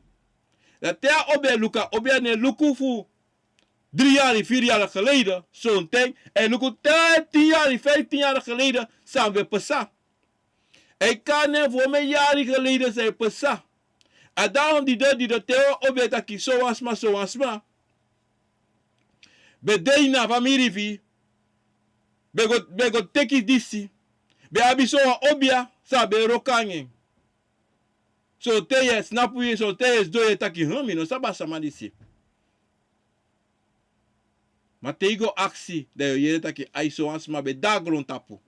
Dan te a obia e luku, a obia no e luku fu dri yari, firi yari geleden, sonten, a e luku te tin yari, feifi tin yari geleden, san ben pasa. A e kon na en fu omeni yari geleden san e pasa. A dati dede, dede te wan obia e taki sowan sma, sowan sma ben de ini a famiri fu yu, ben go, ben go teki disi, ben abi sowan obia san ben wroko anga en. Sonten yu e tnapu yu, sonten yu e sidon yu e taki, hm, mi no sabi a sama disi. Ma te yu go aksi, dan yu o yere taki ai, sowan sma ben de na grontapu.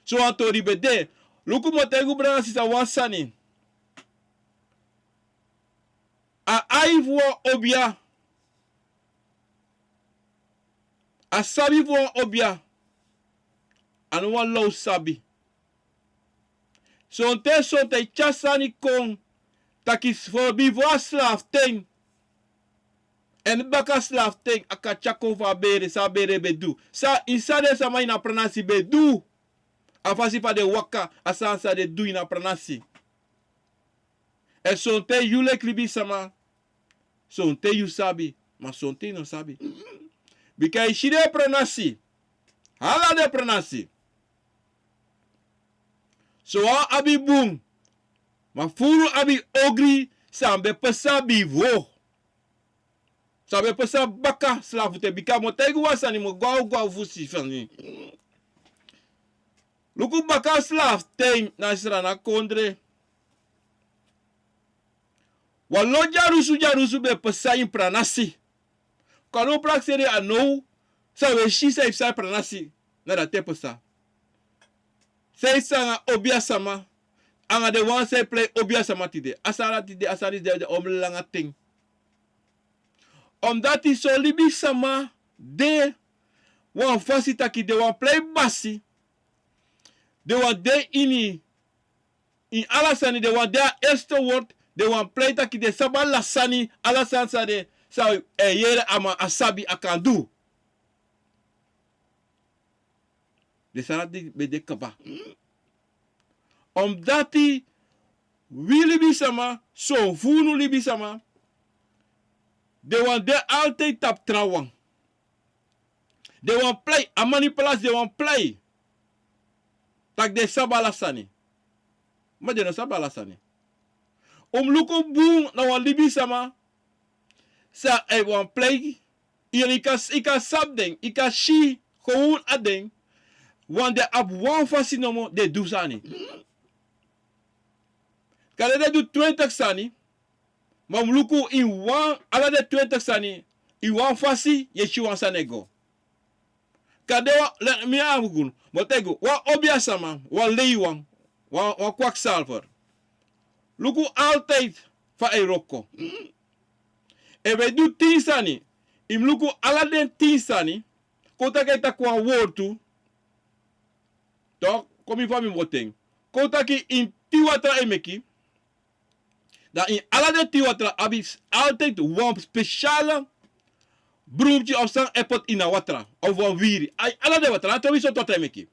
Sowan tori ben de. Luku, mi o taigi un brada nanga sisa wan sani. A ai fu wan obia, a sabi fu wan obia, a no wan law sabi. Sonten, sonten yu tyari sani kon, taki fu bifo a slaften, èn baka slaften, a kan tyari kon fu a bere, san a bere ben du. San, ini san den sama ini a pranasi ben du. A fasi fa den waka, a sani san den du ini a pranasi. Èn sonten yu leki libisama, sonten yu sabi, ma sonten yu no sabi. Bika yu si den pranasi, ala den pranasi. Sowan abi bun, ma furu abi ogri san ben pasa bifo. San ben pasa baka slaften, bika mi o taigi un wan sani, mi o gwa, gwa fu si sani. Luku, baka slaften na Sranan kondre, wan lo dyarusu, dyarusu ben pasa ini pranasi. Kon a no prakseri a now, san un e si san e pasa ini pranasi, na dati e pasa. San e pasa anga obiasama, anga den wan san e prei obiasama tide. A sani dati de, a sani dati de, de omeni langa ten. Omdati son libisama de wan fasi taki den wani prei basi, den wani de ini, ini ala sani, den wani de a eerste woord, den wani prei taki den sabi ala sani, ala sani san den, san e yere a man a sabi a kan du. Den sani dati ben de kaba. Omdati wi libisama, son fu unu libisama, den wani de altijd tapu trawan. Den wani prei, a manipulasi den wani prei. Tak' den sabi ala sani. Ma den no sabi ala sani. Un mus luku bun na wan libisama san e wani prei. Yu kan, yu kan sabi den, yu kan si gewoon a den. Want den abi wan fasi nomo den du sani. Kande den du twintig sani, ma un mus luku ini wan, ala den twintig sani, ini wan fasi yu e si wan sani e go. Kande wan, le, mi abi guru, mi o taigi un, wan obiasama, wan leiwan, wan, wan kwakzalver. Luku altijd fa a e wroko. Efu a e du tin sani, yu mus luku ala den tin sani, kon taki a e taki wan wortu, toch, kon mi fa mi boten. Kon taki ini tin watra a e meki, Dan ini ala den tin watra abi s-, altijd wan spesiale brumki of san e poti ini a watra. Of wan wiri. A ini ala den watra, a ten wi sortu watra e meki.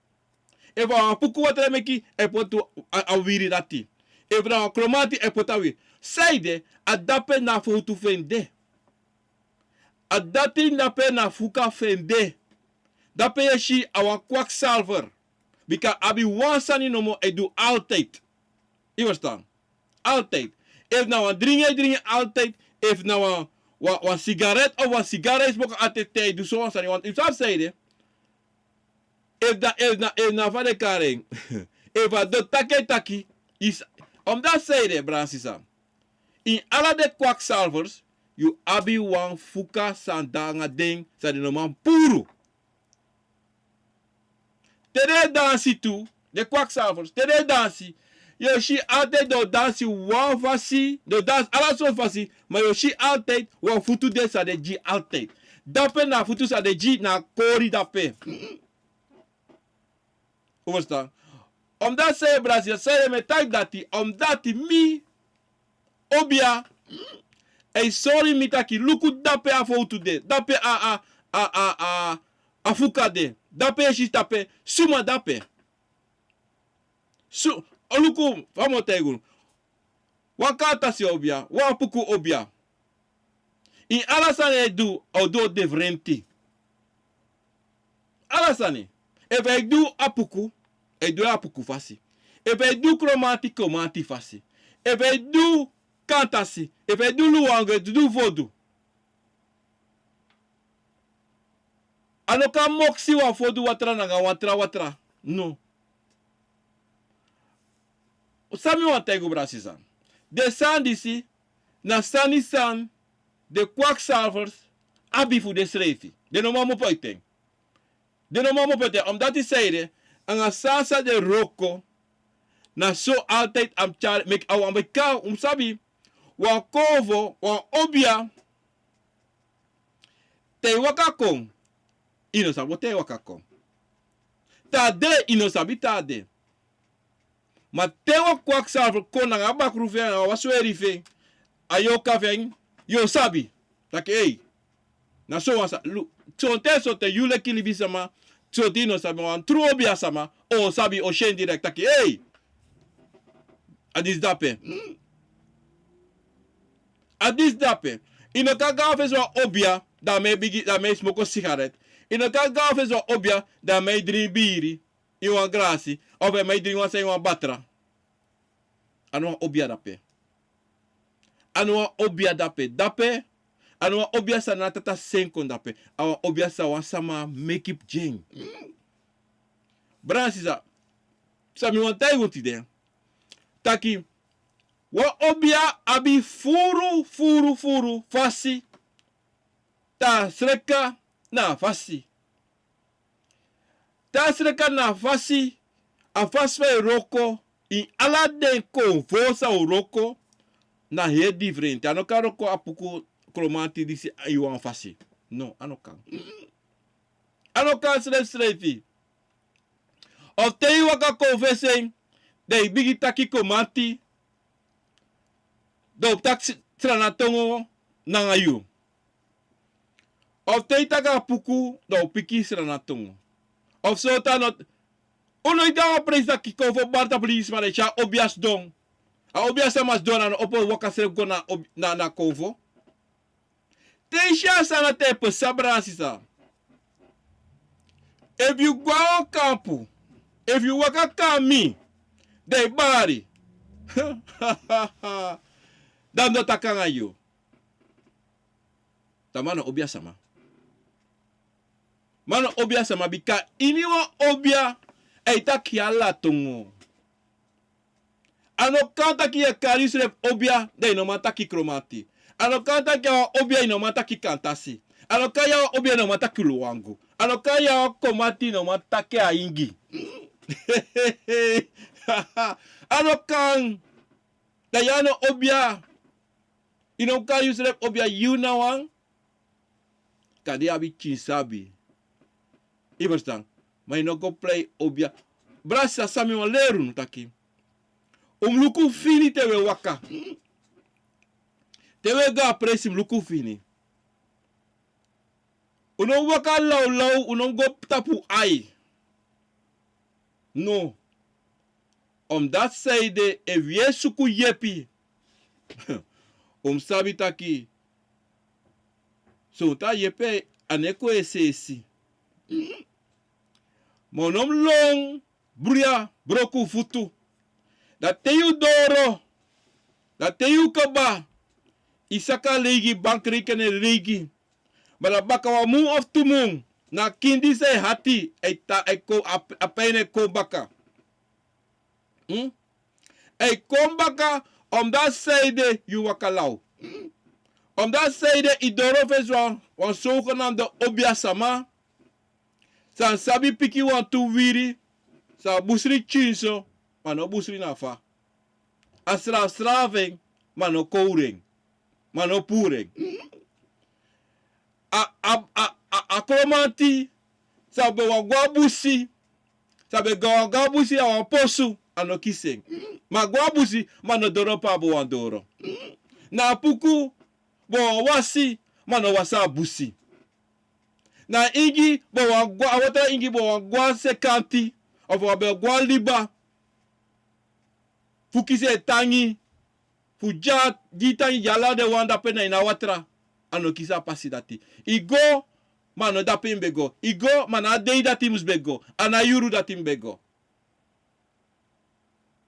Efu a wan puku watra e meki, e poti a, a wiri dati. Efu na wan kromanti, e poti a wiri. Saide, a dape na fowtu fu en de. A dati dape na fuka fu en de. Dape yu e si a wan kwakzalver. Bika a abi wan sani nomo e du altijd. Yu e ferstan? Altijd. Efu na wan dringi e dringi altijd. Efu na wan, wan, wan sigaret of wan sigara e smoko altijd te a e du so wan sani. Want yu sabi saide. Efu na, efu na, efu na fa den kari en. Efu a doti taki e taki. Yu sa-, omdat saide, brada sisa. Ini ala den kwakzalvers, yu abi wan fuka sani nanga den, san den no man puru. Te den e dansi tu, den kwakzalvers, te den e dansi, yu o si altijd den o dansi wan fasi, den o dansi ala sortu fasi, ma yu o si altijd wan futu de san den gi altijd. Dape na a futu san den gi na a kori dape. Un ferstan? Omdat saide, brada sisa, saide mi e taki dati, omdat mi, obia, e sori mi taki luku dape a fowtu de, dape a, a, a, a, a, a fuka de, dape yu e si dape, suma dape. Su, o luku, fa mi o taigi unu. Wan kantasi obia, wan puku obia. Ini ala sani a e du, a o du diferenti. Ala sani. Efu a e du a puku, a e du a puku fasi. Efu a e du kromanti, kromanti fasi. Efu a e du kantasi, efu a e du luwangu, a e du fodu. A no kan miksi wan fodu watra nanga wan tra watra. No. San mi wani taigi un, brada sisa. Den sani disi, na sani san den kwakzalvers abi fu den srefi. Den no man opo ete en. Den no man opo ete en. Omdat saide, anga san san den wroko, na so altijd a mus tyari, meki a wan bika, un sabi, wan konfo, wan obia, te yu waka kon, yu no sabi te yu waka kon. Te a de, yu no sabi te a de. Ma te wan kwakzalver kon nanga a bakru fu en, nanga wan sweri fu en, a yoka fu en, yu o sabi. Taki, ei, na so wan sa-, lu-, sonten, sonten yu leki libisama, sonten yu no sabi, wan tru obia sama o sabi, o si en direkt taki, ei, a disi dape. A disi dape. Yu no kan go na fesi wan obia, dan a man e bigin, dan a man e smoko sigaret. Yu no kan go na fesi wan obia, dan a man e dringi biri ini wan grasi, of a man e dringi wan sani ini wan batra. A no wan obia dape. A no wan obia dape. Dape, a no wan obia san na tata sen kon dape. A wan obia san wan sama meki gi en. Brada sisa, san mi wani taigi un tide. Taki, wan obia abi furu, furu, furu fasi. Te a sreka na a fasi. Te a sreka na a fasi, a fasi fa yu e wroko, ini ala den konfo san un wroko, na heri diferenti. A no kan wroko a puku kromanti disi ini wan fasi. No, a no kan. A no kan srefsrefi. Of te yu waka kon fesi en, dan yu bigin taki kromanti, dan un taki Sranan tongo nanga yu. Of te yu taki a puku, dan un piki Sranan tongo. Of so tan no, un no e de a wan presi taki konfo bari tapu libisma, dan yu si a obia sidon. A obia sama sidon, a no opo waka srefi go na ob-, na, na konfo. Te yu si a sani dati e pasa, brada sisa. Efu yu go a wan kampu, efu yu waka kon na mi, dan yu bari. Dan mi no taki nanga yu. Dan man no obi a sama. Man no obi a sama bika iniwan obia e taki ala tongo. A no kan taki yu e kari yusrefi obia, dan yu no man taki Kromanti. A no kan taki yu a wan obia, yu no man taki Kantasi. A no kan yu a wan obia, yu no man taki Luwangu. A no kan yu a wan Kromanti, yu no man taki Aingi. A no kan. Dan yu a no obia. Yu no kan kari yusrefi obia, yu na wan. Kande yu abi pikin sabi. Yu e ferstan? Ma yu no go prei obia. Brada, san mi wani leri unu taki, un mus luku fini te un e waka. Te un e go a presi, mi luku fini. Un no mu waka lawlaw, un no mu go tapu ai. No. Omdati saide efu yu e suku yepi, un mu sabi taki son taa yepi a no e kon es'esi. Ma un no mu lon bruya, broku futu. Da te yu doro, da te yu kaba, i saka leigi, bankrekening leigi. Ma da baka wan mun of tu mun, na a kindi san e hati, a e ta-, a e kon, a, a pain e kon baka. Hmm? A e kon baka, omdati saide yu waka law. Omdati saide i doro fesi wan, wan zogenaamde obiasama. San sabi piki wantu wiri, san busri tyinso, ma no busri na fa. A srafsrafu en, ma no kowru en, ma no puru en. A, a, a, a, a kromanti, san ben wani go a busi, san ben wani go a busi a wan posu, a no kisi en. Ma go a busi, ma no doro pe a ben wani doro. Na a puku ben wani wasi, ma no wasi a busi. Na ingi ben wani go, a watra ingi ben wani go a sekanti, of a ben go a liba fu kisi en tangi, fu dya, gi tangi gi ala den wan dape na ini a watra, a no kisi a pasi dati. I go, ma a no dape i mu ben go. I go, ma na a dei dati i mus ben go. A no a yuru dati i mu ben go.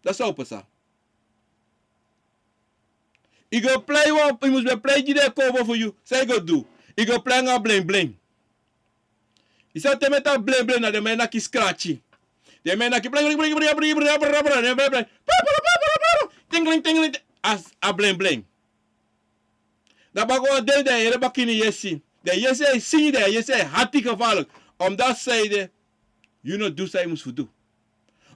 Dati san o pasa. I go plei wan, i mus ben plei gi den kowbo fu yu. San i go du? I go plei anga blengblen. I sabi te mi e taki blengblen, na den man e naki skratyi. Den man e naki blengblen, blengblen, blengblen, blengblen, blengblen, blengblen. Tingling, tingling, a, a blengblen. Da baka wan dei den e yere baka ini yesi. Den yesi e singi, den yesi e hati gevaarlijk. Omdati saide yu no du san yu mus fu du.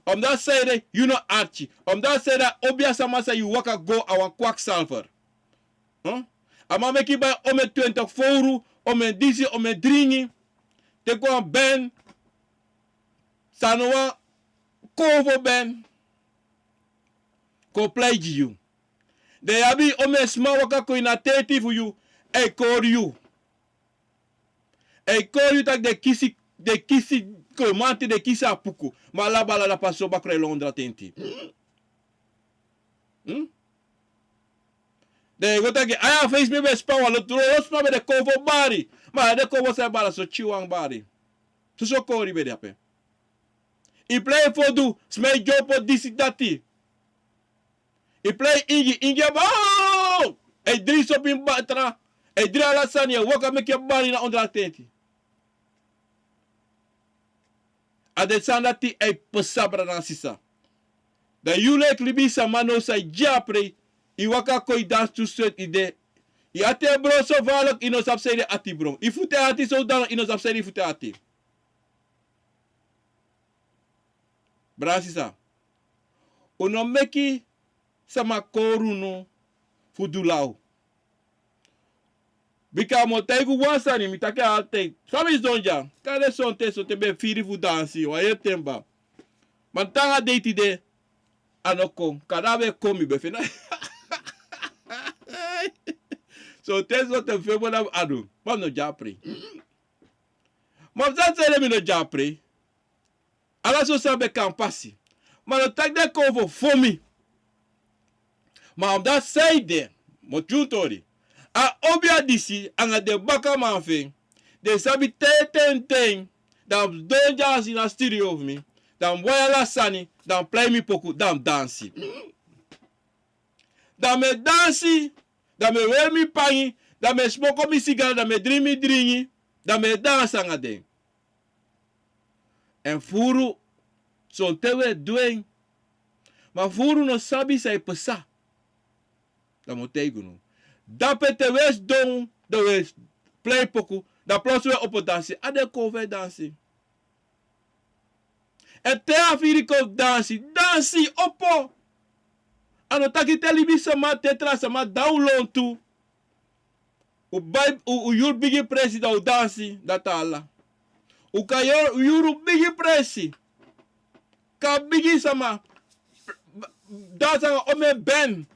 Omdati saide yu no arki. Omdati saide a obiasama san yu waka go a wan kwakzalver. Hm? A man meki bai omen twenti fowru, omen disi, omen dringi. Teki wan ben, san no wan kowbo ben, kon plei gi yu. Den abi omen sma waka kon ini a tenti fu yu, a e kori yu. A e kori yu taki den kisi, den kisi kromanti, den kisi a puku. Ma ala bala da pasi so bakru e lon ondro a tenti. Hm? Den e go taki, ai, a fesi mi ben span wan lotu, lotu sma ben de kowbo bari. Ma a de kowbo san e bari so, tyiwan bari. Soso kori ben de ape. I plei fodu, sma e dyompo disi dati. I plei ingi, ingi aba, oh! A e dringi sopi ini batra, a e dringi ala sani, a e waka meki a bari na ondro a tenti. A den sani dati e pasa, brada nanga sisa. Da yu leki libisama now san e de a prei, i waka kon, i dansi tu sweti, i de. I ati e bron so vaarlijk, i no sabi san ede ati bron. I futu e ati so dan, i no sabi san ede i futu e ati. Brada sisa, un no meki sama kori unu fu du law. Bika mi o taigi un wan sani, mi taki altijd. Fa mi sidon dya, kande sonten, sonten ben firi fu dansi, wan heri ten kaba. Ma te nanga dei tide, a no kon. Kande a ben kon, mi ben feni. Sonten, sonten feni, ma mi no de a prei. Ma mi sa seri, mi no de a prei. Ala so sani ben kan pasi. Ma no taki den kon fu mi. Ma omdati saide, mi o tyun tori. A obia disi anga den bakaman fu en, den sabi te ten ten, da mi sidon dya na a studio fu mi, da mi wai ala sani, da mi plei mi poku, da mi dansi. Da mi e dansi, da mi e weri mi pangi, da mi e smoko mi sigara, da mi e dringi mi dringi, da mi e dansi anga den. Èn furu, sonten un e du en. Ma furu no sabi san e pasa. Da mi o taigi unu. Dape te un e sidon, da un e plei poku, da plots un e opo dansi. A de kon fu e dansi. Èn te a firi kon dansi, dansi, opo. A no taki te libisama, te tra sama, da un lontu. Un bai, un, un yuru bigi presi, da un dansi, dati ala. Un kan yuru, un yuru bigi presi. Kan bigi sama. Dansi anga omen ben.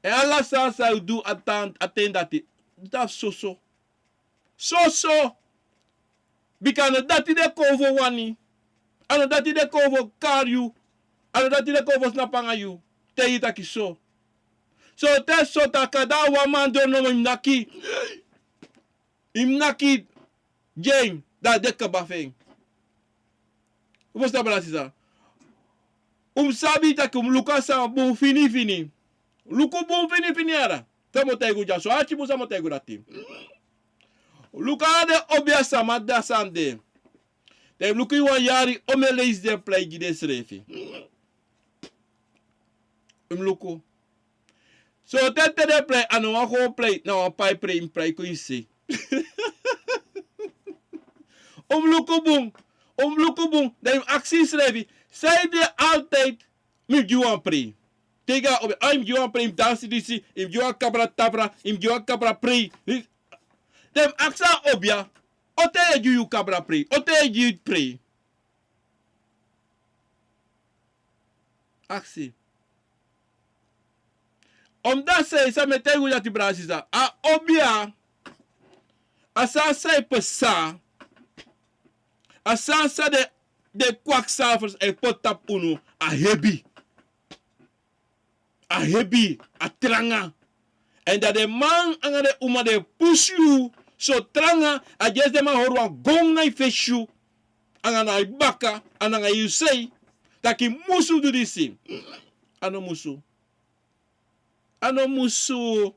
En ala sani san yu du a tan, a ten dati, dati soso. Soso. Bika a no dati den kownu wani. A no dati den kownu kari yu. A no dati den kownu snapu nanga yu. Te yu taki so. So te so taki a de a wan man doro nomo yu mu naki. Yu mu naki gi en, da a de kaba fu en. Un fu sabi, brada sisa. Un mu sabi taki un mu luku a sani bun finifini. Luku bun finifini, yara. San mi o taigi un dya so, arki bun, san mi o taigi un dati. Luku ala den obiasma di a sani de. Den luku yu wan yari, omeni leisi den e prei gi densrefi. Un mu luku. So te, te den e prei, a no wan gewoon prei, na wan pai prei, yu mu prei kon yu se. Un mu luku bun, un mu luku bun, dan yu mu aksi yusrefi, sanede altijd mi mu gi wan prei. Te yu go a obia, a yu mu gi wan prei, yu mu dansi disi, yu mu gi wan kabra tabra, yu mu gi wan kabra prei. Dan yu mu aksi a obia, on ten yu e gi yu kabra prei, on ten yu e gi yu prei. Aksi. Omdat san mi e taigi un dati, brada sisa, a obia, a sani san e pasa, a sani san den, den kwakzalvers e poti tapu unu, a hebi. A hebi, a tranga. Èn dan den man anga den uma den e pusu yu so tranga, a dyesi den man hori wan gon na yu fesi anga na yu baka, anga yu sei, taki musu du disi. A no musu. A no musu.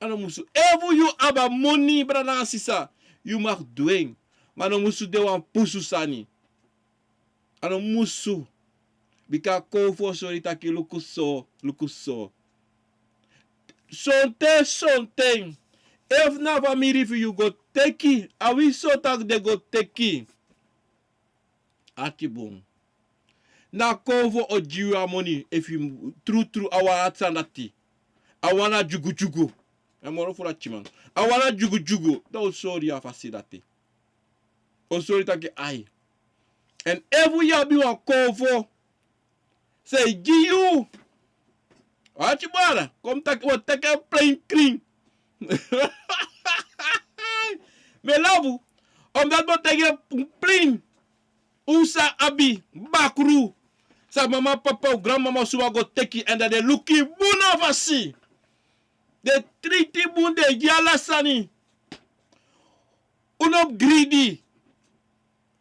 A no musu. Efu yu abi a moni, brada nanga sisa, yu mag du en. Ma a no musu de wan pusu sani. A no musu. Bika a kownu fu o sori taki luku so, luku so. Sonten, sonten. Efu na famiri fu yu go teki, a winsi so taki den go teki. Arki bun. Na a kownu fu o gi yu a moni, efu yu mu, trutru a wan ati sani dati. A wan na dyugudyugu. A moro fu dati man. A wan na dyugudyugu. Dan o sori yu a fasi dati. O sori taki ai. Èn efu yu abi wan kownu fu san e gi yu. Arki bun, kon mi taki, wi o teki en plein krin. Mi e lafu. Omdat mi o teki en plein. Un sa abi bakru. San mama, papa, un granmama, suma go teki, èn dan den luku yu bun na fasi. Den triti bun, den gi ala sani. Un no gridi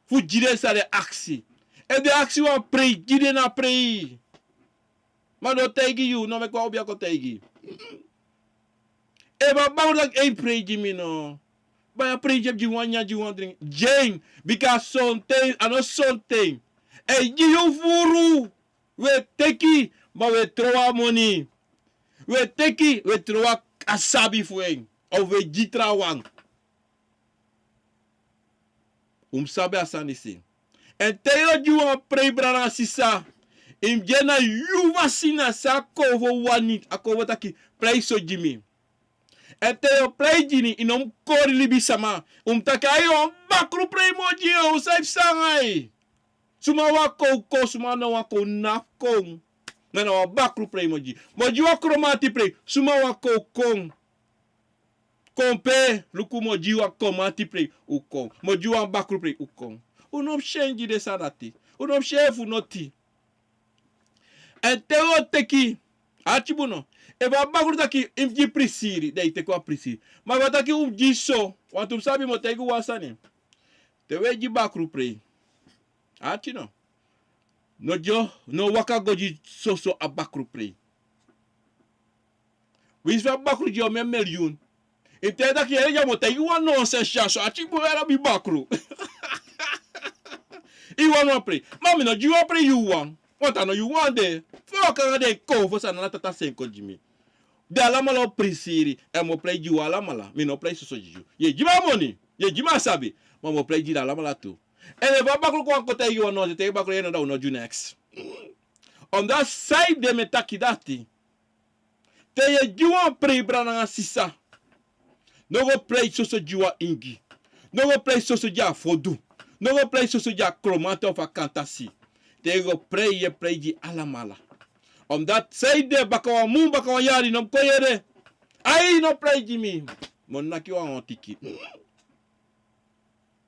fu gi den san den aksi. Efu den aksi wan prei, gi den a prei. Ma den o taigi yu, no meki wan obia kon taigi. Efu a bakru taki, ei, prei gi mi no. Bai a prei gi en, gi wan nyan, gi wan dringi. Gi en, bika sonten, a no sonten. A e gi yu furu. Wi e teki, ma wi e tron a moni. Wi e teki, wi e tron a sabi fu en. Of wi e gi trawan. Un mu sabi a sani disi. Èn te yu o gi wan prei, brada nanga sisa, yu mu gi en na yu fasi, na san a kownu fu wani, a kownu fu taki, prei so gi mi. Èn te yu o prei gi en, yu no mu kori libisama. Un mu taki, ai, wan bakru prei mi o gi en, un sa e psa nanga en. Suma wani kon, kon, suma no wani kon, no kon. Ma na wan bakru prei mi o gi. Mi o gi wan kromati prei, suma wani kon, kon. Kon pe, luku, mi o gi wan kromati prei, un kon. Mi o gi wan bakru prei, un kon. Un no mu si en gi den sani dati. Un no mu si en fu noti. Èn te wi o teki, arki bun no. Efu a bakru taki yu mu gi prisiri, dan yu teki wan prisiri. Ma efu a taki un mu gi so, wantu un sabi, mi o taigi un wan sani. Te wi e gi bakru prei. Arki no. No gi, no waka go gi soso a bakru prei. Winsi fu a bakru gi yu omeni miliyun. Yu mu taigi taki, yere, ya mi o taigi yu wan nonsens ya so, arki bun, yere mi bakru. Yu wani wan prei. Ma mi no gi yu wan prei, yu wan. Wantu a no yu wan de. Fa yu o kon nanga den kownu fu san na tata seni kon gi mi. Den alamala o prisiri, èn mi o prei gi un alamala. Mi no prei soso gi yu. Yu e gi mi a moni, yu e gi mi a sabi. Ma mi o prei gi den alamala tu. Èn efu a bakru kon, kon taigi yu wan nonsens, te yu bakru, yere, no, dan un no gi yu neks. Omdat sanede mi e taki dati. Te yu e gi wan prei, brada nanga sisa, no go prei soso gi wan ingi. No go prei soso gi a fodu. No go prei soso gi a kromati of a kantasi. Te yu go prei, yu e prei gi alamala. Omdat san e de baka wan mun, baka wan yari, no mu kon yere. Ai, no prai gi mi. Mi o naki wan wan tiki.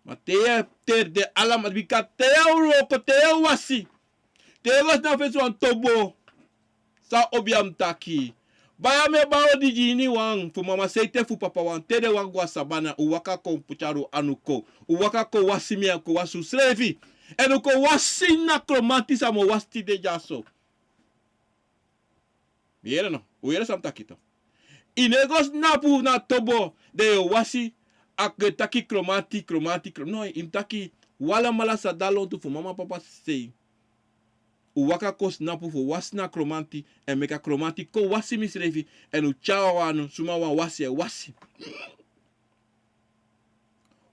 Ma te yu e teri den alamala, bika te yu e wroko, te yu e wasi, te yu e go sna fesi wan tobo, san obiam taki. Baya mi e bari odi gi iniwan fu mama Seite fu papa Wan. Te den wan go a sabana, un waka kon tyari un anu kon. Un waka kon wasi mi, kon wasi unsrefi. Èn un kon wasi na kromanti san mi o wasi tide dyaso. Mi yere no, un yere san mi taki tu. I no e go snapu na tobo, dan yu o wasi, a kon e taki kromanti, kromanti, kro-, no, i mu taki, un alamala sa de a lontu fu mama papa sei. Un waka kon snapu fu wasi na kromanti, èn meki a kromanti kon wasi misrefi, èn un tyari wan anu, suma wan wasi e wasi.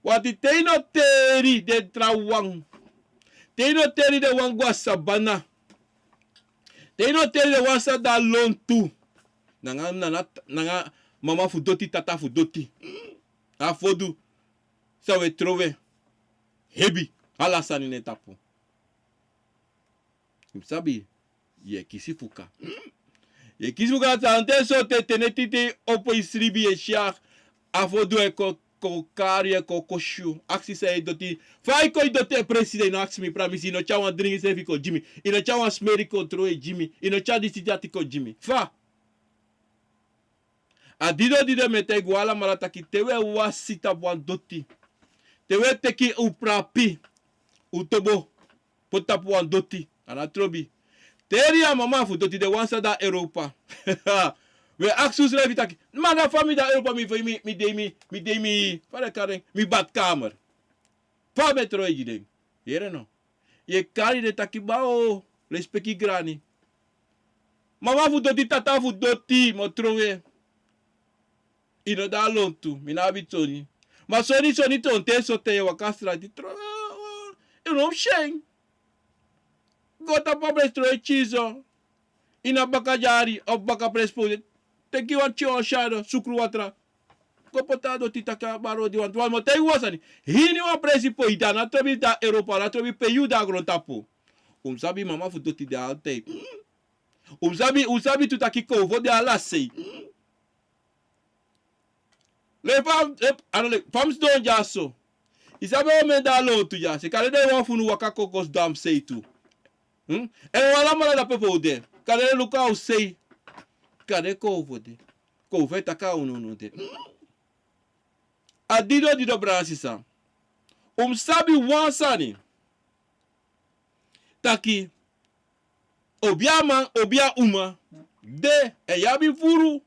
Wanti te i no teri den trawan. Te i no teri den wan go a sabana. Te i no teri den wan san de a lontu. Nanga, nanga, nanga mama fu doti, tata fu doti. A fodu san un e trowe. Hebi. Ala sani na en tapu. Yu mu sabi, yu e kisi fuka. Yu e kisi fuka, san te so te, te neti te opo i sribi yu e si a, a fodu e kon, kon kari yu e kon kosi yu. Aksi san yu e doti. Fa i kon i doti e presi, dan i no aksi mi pramisi, i no tyari wan dringi srefi kon gi mi. I no tyari wan smeri kon trowe gi mi. I no tyari disi dati kon gi mi. Fa? A dido dido mi e taigi un alamala taki te un e wasi tapu wan doti. Te un e teki un prapi, un tobo, poti tapu wan doti, a no trobi. Teri a mama fu doti, den wan san de a Europa. Un e aksi unsrefi taki, ma na fa mi de a Europa, mi, mi, mi, mi de, mi, mi de, mi, fa den e kari en, mi badkamer. Fa mi e trowe gi den. Yere no. Yu e kari den taki bawo, lespeki grani. Mama fu doti, tata fu doti, mi o trowe. I no de a lontu, mi no abi soni. Ma soni, soni, te wan ten so te yu e waka a strati, trowe. I no mu si en. Go tapu a presi, trowe kisi so. Ini a baka dyari, of baka presi poti. Teki wan tyari wan syado, sukru watra. Go poti a doti, taki a bari odi wantu. Wan mi o taigi un wan sani. Hiniwan presi pe yu de, a no trobi de a Europa, a no trobi pe yu de a grontapu. Un mu sabi mama fu doti de altijd. Un mu sabi, un mu sabi tu taki konfo de ala sei. Le fa, le, a no le, fa mi sidon dyaso. I sabi omen de a lontu dyaso. Kande den wan fu unu waka kon, kon sidon a mi sei tu. Hmm? Èn un alamala de ape pe un de. Kande den luku a un sei. Kande konfo de. Konfo e taki a unu, unu de. A dido dido, brada sisa. Un mu sabi wan sani. Taki, obiaman, obia uma, de, èn yu abi furu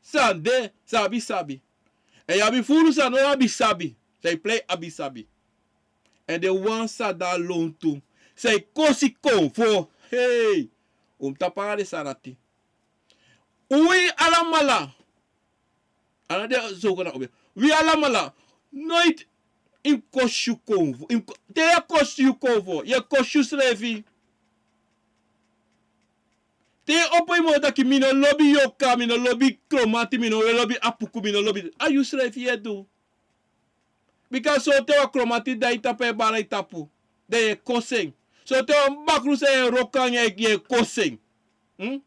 san de, san abi sabi. Èn yu abi furu san no abi sabi, san e prei abi sabi. Èn den wan san de a lontu, san e kosi konfo, hei, un mu tapu anga den sani dati. Wi alamala, a no de so kon na obia. Wi alamala, noiti i mu kosi yu konfo. I mu ko-, te yu e kosi yu konfo, yu e kosi yusrefi. Te yu opo yu moro taki mi no lobi yoka, mi no lobi kromanti, mi no lobi apuku, mi no lobi. A yusrefi yu e du. Bika sortu wan kromanti de a ini tapu, e bari a ini tapu. Dan yu e kosi en. Sortu wan bakru san yu e wroko anga en, yu e kosi en. Hmm?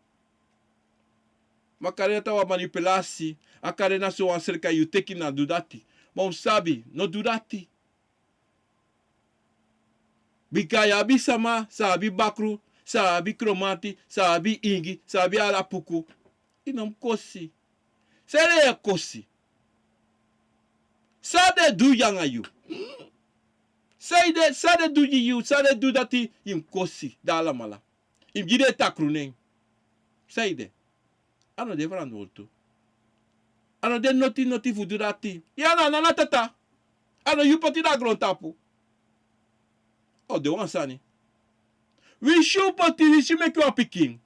Ma kande dati na wan manipulasi, a kande na so wan sreka yu teki, na du dati. Ma un sabi, no du dati. Bika yu abi sama san abi bakru, san abi kromanti, san abi ingi, san abi ala puku. I no mu kosi. San den e kosi? San den du yu anga yu? San den, san den du gi yu, san den du dati yu mu kosi, da alamala. Yu mu gi den takru nen. San ede? A no de frantwortu. A no de noti noti fu du dati. Yu a nana, na tata. A no yu poti na grontapu. O de wan sani. Winsi yu poti, winsi yu meki wan pikin.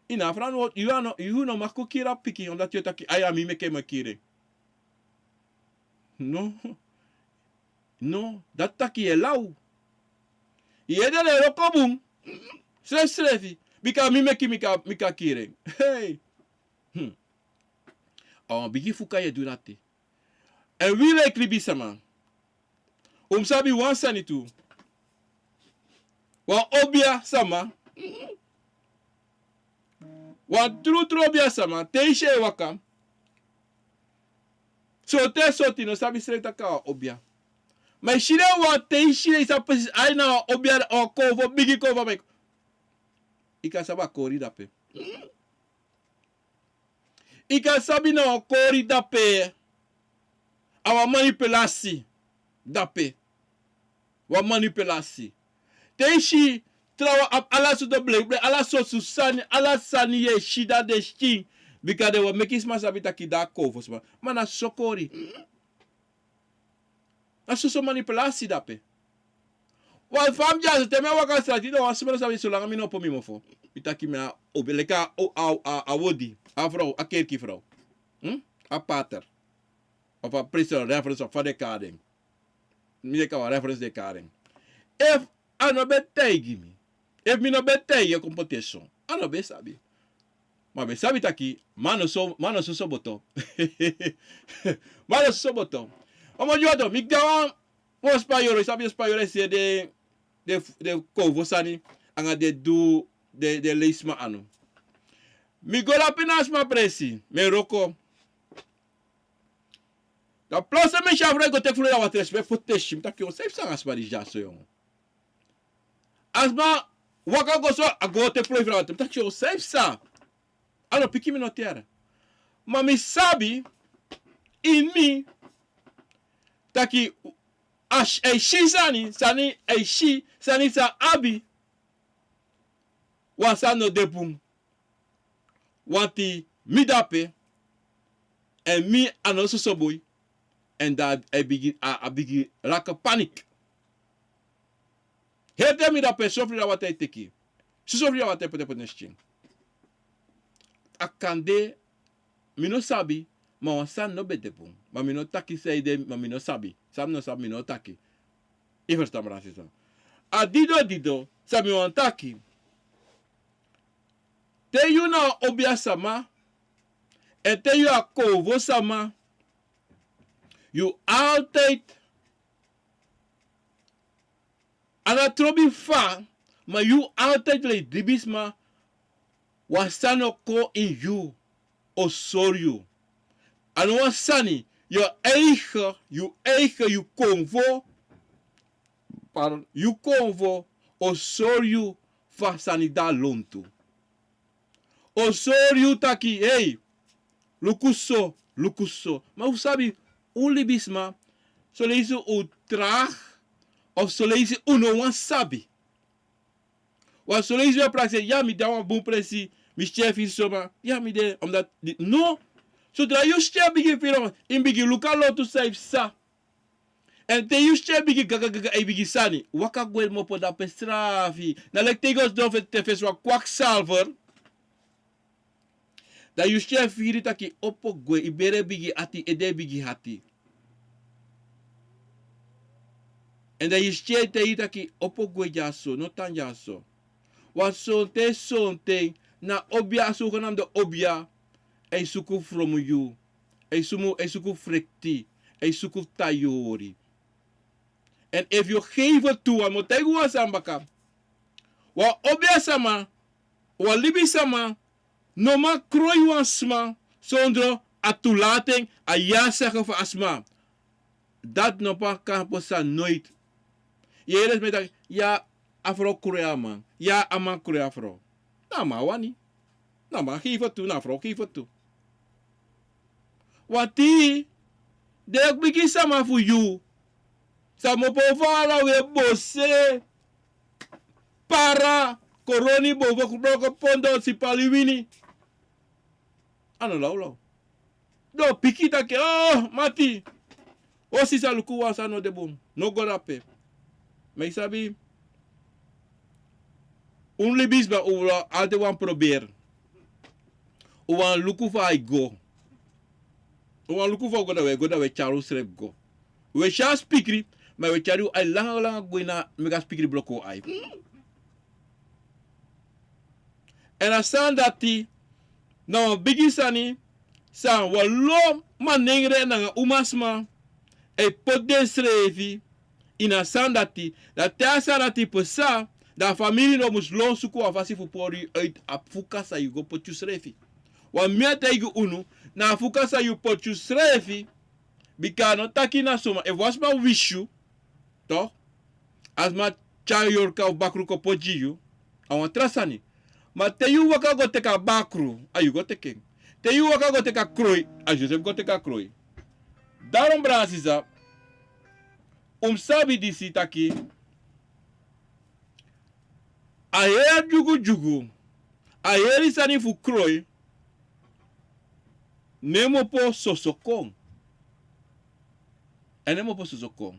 Yu na frantwortu, yu a no, yu no mag kon kiri a pikin, omdat yu o taki, ai, a mi meki en, mi e kiri en. No. No, dati taki yu e law. Yu ede no e wroko bun. Srefsrefi. Bika mi meki, mi kan, mi kan kiri en. Hey. Hmm. A wan bigi fuka yu e du dati. Èn wi leki libisama, un mu sabi wan sani tu. Wan obia sama, Wan trutru obiasama, te i si en e waka, sortu sortu i no sabi srei taki a wan obia. Ma i si den wan, te i si den, i sabi presis ai na wan obia, wan konfo, bigi konfo, ma i kan sabi a kori dape. I kan sabi na wan kori dape. A wan manipulasi dape. Wan manipulasi. Te i si trawan abi ala sortu blekblek, ala sortu sani, ala sani yu e si dati den skin. Bika den wani meki sma sabi taki dati a konfo sma. Ma na so kori. Na soso manipulasi dape. Wan fa mi dyaso te mi e waka a strati, no wan sma no sabi solanga mi no opo mi mofo. Mi taki mi a obi leki a, a, a, a wodi, a frow, a kerki frow. Hmm? A pater. Of a priester, reference of fa den e kari en. Mi leki a wan reference den e kari en. Efu a no ben taigi mi. Efu mi no ben taigi en kon poti en so, a no ben sabi. Ma mi sabi taki, ma no so, ma no so soboto. Ma no so soboto. Omo dyoto, mi gawan, wan spayoro, i sabi spayoro e seri den, den, den konfo sani, anga den du, den, den leisi sma anu. Mi go dape na a sma presi, mi e wroko. Dan plus mi si a frow e go teki frow ini a water, mi poti en si, mi taki, o, san e psa anga a sma disi dyaso, yongu. A sma waka go so, a go teki frow ini a water, mi taki, o, san e psa. A no piki mi no teri. Ma mi sabi, ini mi, taki, a si, a e si sani, sani, a e si, sani san abi. Wan sani no de bun. Wanti mi dape, èn mi a no soso boi, èn dan a bigin, a, a bigin laki panik. Heri te mi dape, sofri a water e teki. Sofri a water e poti, poti na en skin. A kan de, mi no sabi, ma wan sani no ben de bun. Ma mi no taki san ede, ma mi no sabi. San mi no sabi, mi no taki. I ferstan, brada, sisa? A dido dido, san mi wani taki. Te yu na wan obia sama, èn te yu a konfo sama, yu altijd, a no trobi fa, ma yu altijd leki libisma, wan sani o kon ini yu, o sori yu. A no wan sani, yu eigen, yu eigen, yu konfo, pardon, yu konfo o sori yu fa sani de na lontu. O sori yu taki, hei, luku so, luku so. Ma un sabi, un libisma, son leisi un traag, of son leisi un no wani sabi. Wan son leisi wi e prakseri, ya, mi de na wan bun presi, mi skin e firi soma, ya, mi de, omdat, no. Sodra yu skin e bigin firi, yu mus bigin luku a lontu san yu psa. Èn te yu skin e bigin gagagaga, a e bigin sani. Waka gwe, mopo dape, srafi. Na leki te yu go sidon fu tafesi wan kwakzalver. Dan yu skin e firi taki opo gwe, yu bere e bigin ati, ede e bigin hati. Èn dan yu skin e taigi yu taki opo gwe dyaso, no tan dyaso. Wan sonten, sonten, na obia, a suku, na mi de obia, a e suku fromu yu. A e suku, a e suku frekti, a e suku fu tan yori. Èn efu yu o geven tu, wan mi o taigi wan sani baka. Wan obia sama, wan libisma, no man kroi wan sma, sondro a tu lati en, a ya saka fu a sma. Dati no man kan pasa noiti. Yu e yere sma e taki, ya, a frow kroi a man, ya, a man kroi a frow. Na a man wani. Na a man geven tu, na a frow geven tu. Wanti den bigi sama fu yu, san mopo fu ala wi e bose, para, koroni, bobo, broko, pondo, sipali, wini. A no lawlaw. Den o piki taki, oh, mati. O sisa, luku, wan sani no de bun. No go dape. Ma yu sabi, un libisma, un wani altijd wani proberi. Un wani luku fa a e go. Un wani luku fa a e go, dan un e go, dan un e tyari unsrefi go. Un e si a spikri, ma un e tyari un ai langa langa go ini a meki a spikri bloko un ai. Èn a sani dati na wan bigi sani san wan lo manengre nanga umasma e poti densrefi ini a sani dati. Dan te a sani dati pasa, Dan a famiri no mus lon suku wan fasi fu pori yu uit a fuka san yu go poti yusrefi. Wan mi e taigi unu, na a fuka san yu poti yusrefi, bika a no taki na suma, efu wan sma wisi yu, toch, a sma tyari yorka of bakru kon poti gi yu, a wan tra sani. Ma te yu waka go teki a bakru, a yu go teki en. Te yu waka go teki a kroi, a yu srefi go teki a kroi. Daarom, brada, sisa, un mus sabi disi taki, a heri dyugudyugu, a heri sani fu kroi, no e mopo soso kon. A no e mopo soso kon.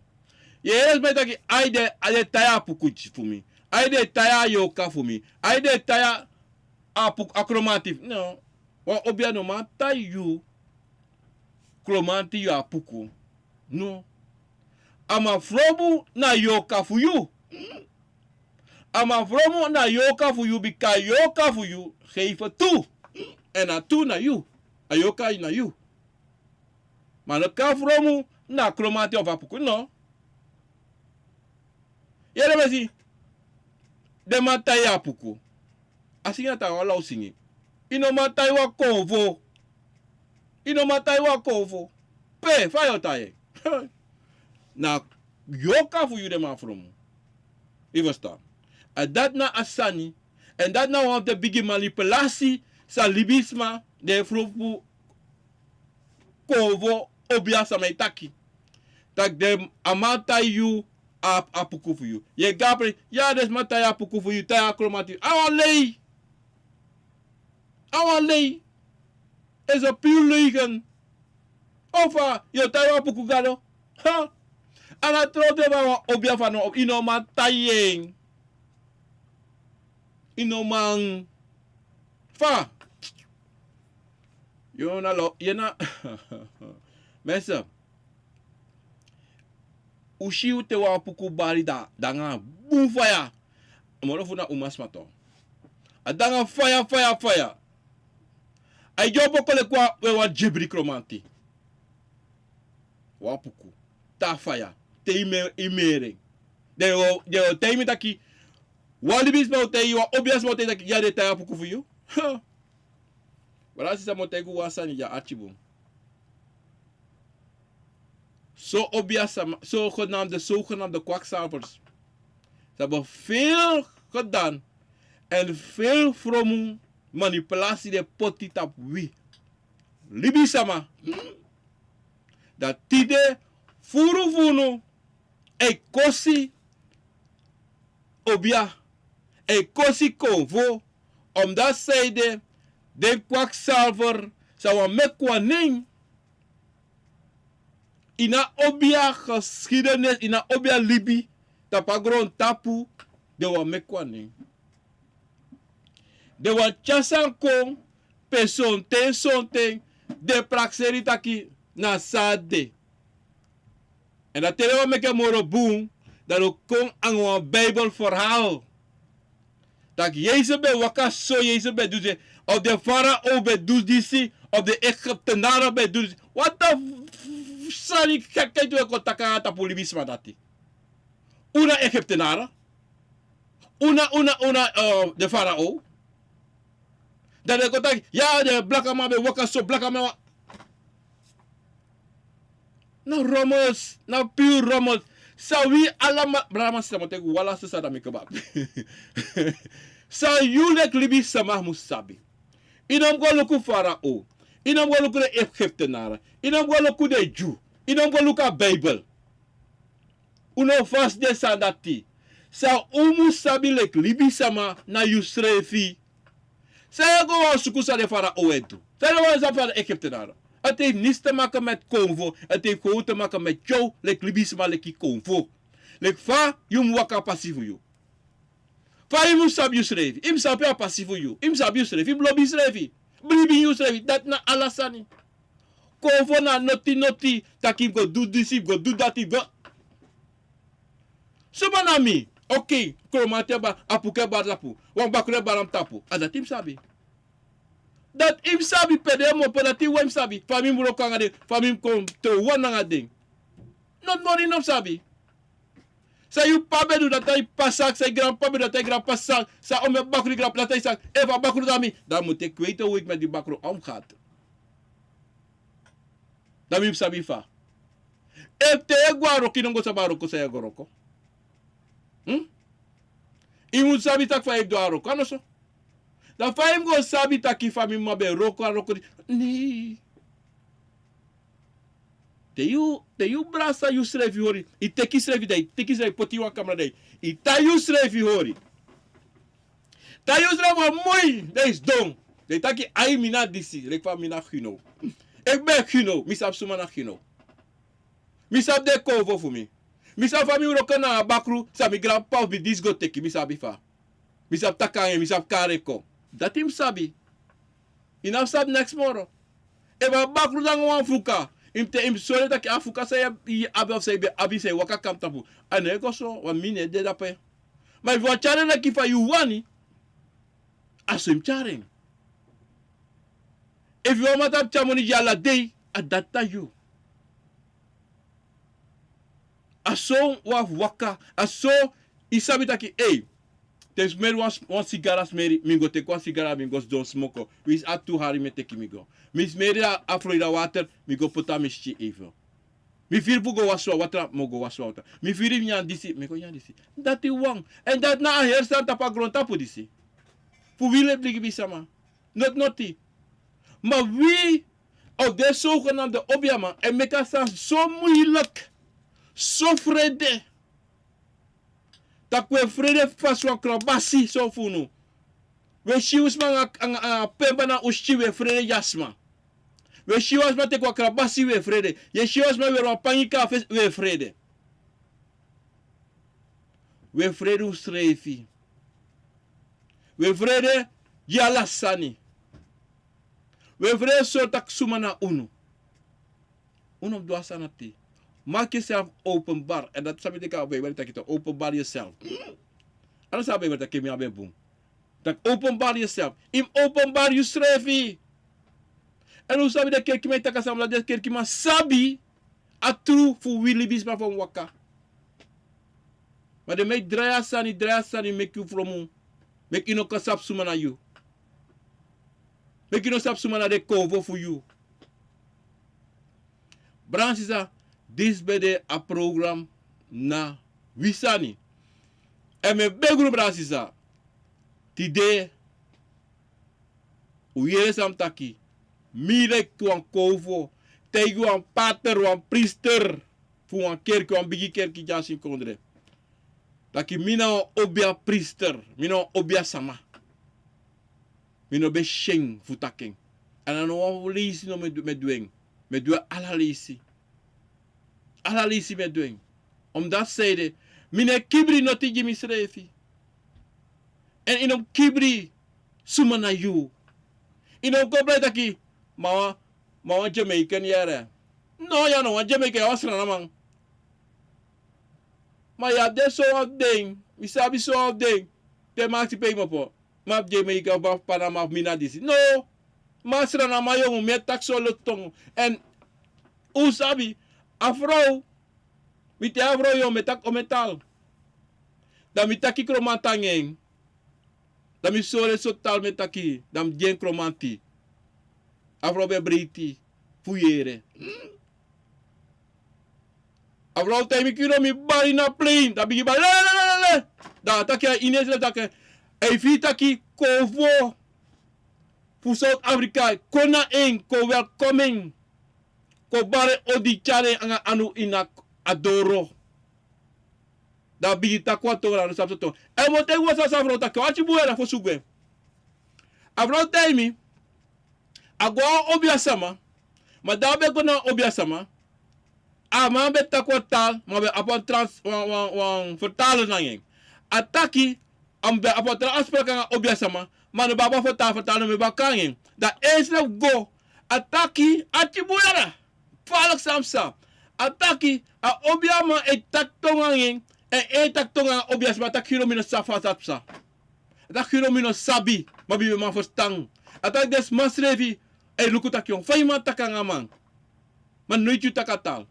Yu e yere sma e taki, ai den, ai den e tai a puku fu mi. Ai den e tai a yorka fu mi. Ai den e tai a puku, a kromanti. No. Wan obia no man tai yu kromanti, yu a puku. No. A man fromu na yorka fu yu. A man fromu na yorka fu yu, bika yorka fu yu geef tu. Èn a tu na yu. A yorka na yu. Ma a no kan fromu na kromanti of a puku, no. Yere mi e si, den man tai a puku. A singi na wan law singi. Yu no man tai wan konfo. Yu no man tai wan konfo. Pe, fa yu o tai en? Na yorka fu yu den man fromu. Yu ferstan? Èn dati na a sani. Èn dati na wan fu den bigi manipulasi san libisma, den fromu konfo, obia sama e taki. Taki den, a man tai yu a, a puku fu yu. Yu e go a presi, ya, den sma tai a puku fu yu, tai a kromanti. A wan lei. A wan lei. Is a pure leugen. Ofu yu o tai wan puku, gado. Ha? A no trow den wan obia fu a no, yu no man tai en. Yu no man. Fa? Yu na lo, yu na. Mensen, un si yu te wan puku bari, da, da nanga bun faya. Moro fu na umasma tu. A de nanga faya, faya, faya. A e dyompo kon leki wan, wan dyebri kromanti. Wan puku. Te a faya. Te yu me, yu meri en. Den o, den o taigi mi taki, wan libisma o taigi yu, wan obia sma o taigi yu taki, ya, den e tai a puku fu yu. Ha. Brada, sisa, mi o taigi wan sani, ya, arki bun. So obia sama, zogenaamde, zogenaamde kwakzalvers. Ze hebben veel gedaan en veel fromu manipulasi den poti tapu wi. Libisma. Dan tide furu fu unu e kosi obia, e kosi konfo, omdat zij de, den kwakzalver, san wan meki wan nen. Ini a obia geschiedenis, ini a obia libi, tapu a grontapu, den wan meki wan nen. Den wan tyari sani kon, pe sonten, sonten, den prakseri taki na san a de. Èn dan te den wan meki en moro bun, dan den o kon nanga wan Bijbelverhaal. Taki Yesus ben waka so, Yesus ben du disi, of den farao ben du disi, of den Egyptenaren ben du disi. Wat de f-, f-, sani gekheid un e kon taki nanga tapu libisma dati. Un na Egyptenaren. Un na, un na, un na, eh, den farao. Dan den kon taki, ya, den blakaman ben waka so, blakaman wa-, na rommels, na pure rommels. San wi alamala, brada, sisa, mi o taigi un wan laste sani, dan mi kaba. San yu leki libisma mus sabi. Yu no mus go luku farao. Yu no mus go luku den Egyptenaren. Yu no mus go luku den Dyu. Yu no mus go luku a Bijbel. Un no fasi den sani dati. San un mus sabi leki libisma na yusrefi. San yu e go wan suku san den farao e du? San yu e go wan sabi fu den Egyptenaren? Het heeft niets te maken met konfo. Het heeft gewoon te maken met yu leki libisma, leki konfo. Leki fa yu mus waka a pasi fu yu. Fa yu mus sabi yusrefi? Yu mus sabi a pasi fu yu. Yu mus sabi yusrefi. Yu mus lobi yusrefi. Bribi yusrefi. Dati na ala sani. Konfo na noti noti. Taki yu mus go du disi, yu mus go du dati, yu mus go. Suma na mi? Oké, kromanti e bari, a puku e bari tapu. Wan bakru e bari na mi tapu. A dati yu mus sabi. Dati yu mus sabi, pe den e mopo, dati yu mus sabi. Fa mi mus wroko nanga den, fa mi mus kon tron wan nanga den. Noti moro yu no mus sabi. San yu p'pa ben du, dati a yu p'pa saki. San yu granp'pa ben du, dati a yu granp'pa saki. San omeni bakru yu granp'pa, dati a yu saki. Efu a bakru dan mi, dan mi o teki weten hoe ik met die bakru omgaat. Dan mi mus sabi fa. Efu te yu e go a wroko, yu no go sabi a wroko san yu e go wroko. Hmm? Yu mus sabi taki fa yu e du a wroko, a no so? Dan fa yu mus go sabi taki fa mi mama ben wroko a wroko di-, nee. Te yu, te yu brasa yusrefi hori, yu teki yusrefi dan, yu teki yusrefi poti wan kamra dan, yu tan yusrefi hori. Tan yusrefi wan moi, dan yu sidon. Dan yu taki, ai, mi na disi, leki fa mi na Gino. Eki ben Gino, mi sabi suma na Gino. Mi sabi den kownu fu mi. Mi sabi fa mi wroko na a bakru, san mi granp'pa fu mi disi go teki, mi sabi fa. Mi sabi taki nanga en, mi sabi kari en kon. Dati mi sabi. Yu no sabi neks moro. Efu a bakru nanga wan fuka, yu mus te, yu mus sori taki a fuka san yu abi, yu abi of san yu ben abi san yu waka kon na tapu. A no e go so, want mi no e de dape. Ma efu yu wani tyari en leki fa yu wani, a so yu mus tyari en. Efu yu wani mati abi tyari moni gi yu ala dei, a dati na yu. A so wi abi fu waka, a so yu sabi taki, ei, te mi smeri wan, wan sigara smeri, mi go teki wan sigara, mi go sidon smoko. Winsi a tu hari mi e teki mi go. Mi smeri a, a Florida water, mi go poti na mi sikin even. Mi firi fu go wasi wan watra, mi o go wasi wan watra. Mi firi fu nyan disi, mi go nyan disi. Dati wan. Èn dati na a heri sani tapu a grontapu disi. Fu wi leti libisma. Noti noti. Ma wi, of den zogenaamde obiaman, e meki a sani so moeilijk, so frede. Taki wi e frede fasi wan krabasi so fu unu. Wi e si wi sma anga, anga, anga pemba na wi sikin, wi e frede gi a sma. Wi e si wan sma teki wan krabasi, wi e frede. Yu e si wan sma weri wan pangi kaba fesi, wi e frede. Wi e frede unsrefi. Wi e frede gi ala sani. Wi e frede sori taki suma na unu. Unu mus du a sani ati. Maak jezelf openbaar. Èn dati san mi denki a Bijbel taki, to openbaar jezelf. A no san a Bijbel taki, mi abi en bun. Taki openbaar jezelf. Yu mus openbaar yusrefi. Èn un sabi den kerkiman e taki a sani, ma den kerkiman sabi a tru fu wi libisma fa un waka. Ma den man e drai a sani, drai a sani, meki yu fromu. Meki yu no kan sabi suma na yu. Meki yu no sabi suma na den kownu fu yu. Brada sisa, disi ben de a program na Wi Sani. Èn mi e begi unu, brada sisa, tide un yere san mi taki. Mi leki wan kownu, taigi wan pater, wan priester fu wan kerki, wan bigi kerki dya na Sinkondre. Taki mi na wan obiapriester, mi na wan obiasma. Mi no ben si en fu taki en. Èn a no wan leisi no mi e du, mi e du en. Mi e du en ala leisi. Ala leisi mi e du en. Omdati san ede, mi no e kibri noti gi misrefi. Èn yu no mus kibri suma na yu. Yu no mus kon prei taki, ma wan, ma wan Jamaican yere. No, yu a no wan Jamaican, yu a wan Sranaman. Ma yu abi den sowan fu den, mi sabi sowan fu den. Te mi aksi pe yu kmopo. Ma fu Jamaica, ma fu Panama, fu mi na disi. No. Ma Sranaman yongu, mi e taki so leti tongo. Èn un sabi, a frow, mi te a frow yongu, mi e taki omen taal. Dan mi taki Kromanti anga en. Dan mi sori en so taal mi e taki, dan mi gi en Kromanti. A frow ben breiti fu yere. A frow taigi mi: Kido, mi bari na plein. Dan a bigin bari le, le, le, le, le. Dan a taki a ini ensrefi taki, a e firi taki kownu fu South Africa, kon na en, kon welcome en. Kon bari en odi, tyari en anga anu ini a doro. Dan a bigin taki wan tongo, dan a no sabi so tongo. Èn mi o taigi wan sani san a frow taki, wan ati bun yere fosi un gwe. A frow taigi mi, a go na wan obiasma, ma dan a ben go na wan obiasma, a man ben taki wan taal, ma a ben abi wan trans, wan, wan, wan vertaler nanga en. A taki, a ben abi wan tra afspraak anga obiasma, ma a no ben abi wan vertaler, vertaler no ben baka nanga en. Dan ensrefi go, a taki, ati bun yere. Falak san psa. A taki, a obiaman e taki tongo anga en, èn en e taki tongo anga obiasma, a taki: Kido, mi no sabi fa a sa psa. A taki: Kido, mi no sabi, ma mi ben man ferstan. A taki den sma srefi e luku taki: Fa yu man taki anga a man? Ma noiti yu taki a taal.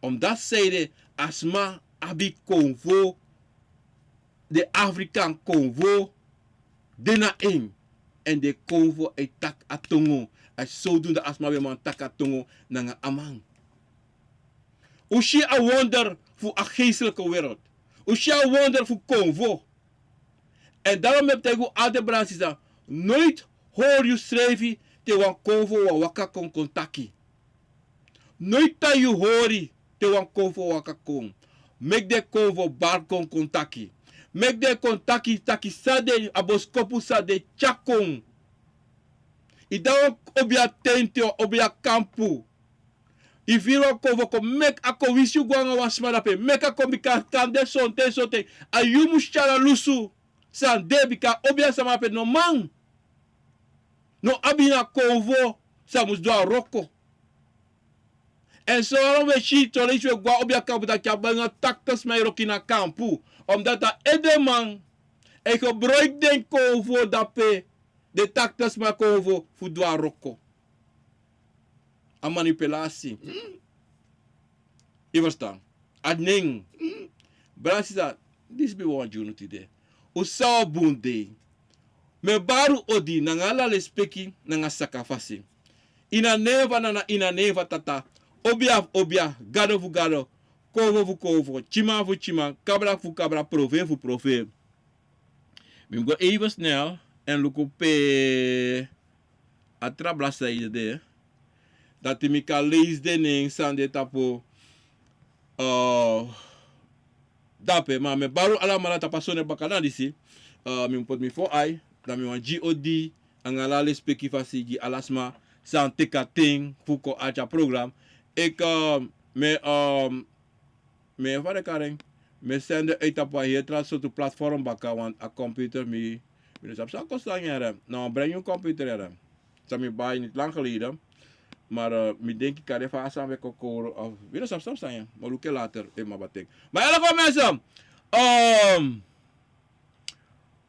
Omdati san ede, a sma abi konfo, den Afrikan konfo de na en. Èn den konfo e taki a tongo. A sowdun dan a sma ben man taki a tongo nanga a man. Un si a wonder fu a geestelijke wereld. Un si a wonder fu konfo. Èn daarom mi e taigi un altijd, brada, sisa, noiti hori yusrefi te wan konfo waka kon kon taki. Noiti tai yu hori te wan konfo waka kon. Meki den konfo bari kon kon taki. Meki den kon taki taki san den, a boskopu san den tyari kon. Yu de na wan obiya tenti, obiya kampu. Yu firi wan konfo kon, meki a kon, winsi yu go nanga wan sma drape, meki a kon, bika kande sonten sonten a yu mus tyari a lusu san de, bika a obiya sama drape no man no abi ini a konfo san mus du a wroko. Èn so wan wi e si, son leisi wi e go na obiya kampu, dan a kan banga takti sma e wroko ini a kampu. Omdat a edeman e gebruiki den konfo drape, den takti sma konfo fu du a wroko. A manipulasi. Yu e ferstan? A nen. Brada, sisa, disi ben wan gi unu tide. Un sa wan bun dei. Mi e bari un odi nanga ala lespeki nanga sakafasi. Ini a nen fu Nana, ini a nen fu Tata, obiya fu obiya, gado fu gado, konfo fu konfo, tyiman fu tyiman, kabra fu kabra, profeet fu profeet. Mi mus go even snel èn luku pe a tra bladzijde de. Dati mi kan leisi den nen san de tapu, eh, drape. Ma mi e bari un alamala tapu a soni baka na disi. Eh, mi mus poti mi fo ai, dan mi wani gi odi nanga ala lespeki fasi gi ala sma san teki a ten fu kon arki a program. Eke, eh, mi e, eh, mi e fa den kari en, mi e sende uit tapu wan heri tra sortu platform baka, want a computer mi, mi no sabi san kosi nanga en, yere. Na wan brand new computer, yere, san mi bai niet lang geleden. Maar, eh, mi denki kari fa a sani ben kon kori, of mi no sabi san nanga en. Mi o luku en later, efu mi abi a ten. Maar in elk geval, mensen, ehm,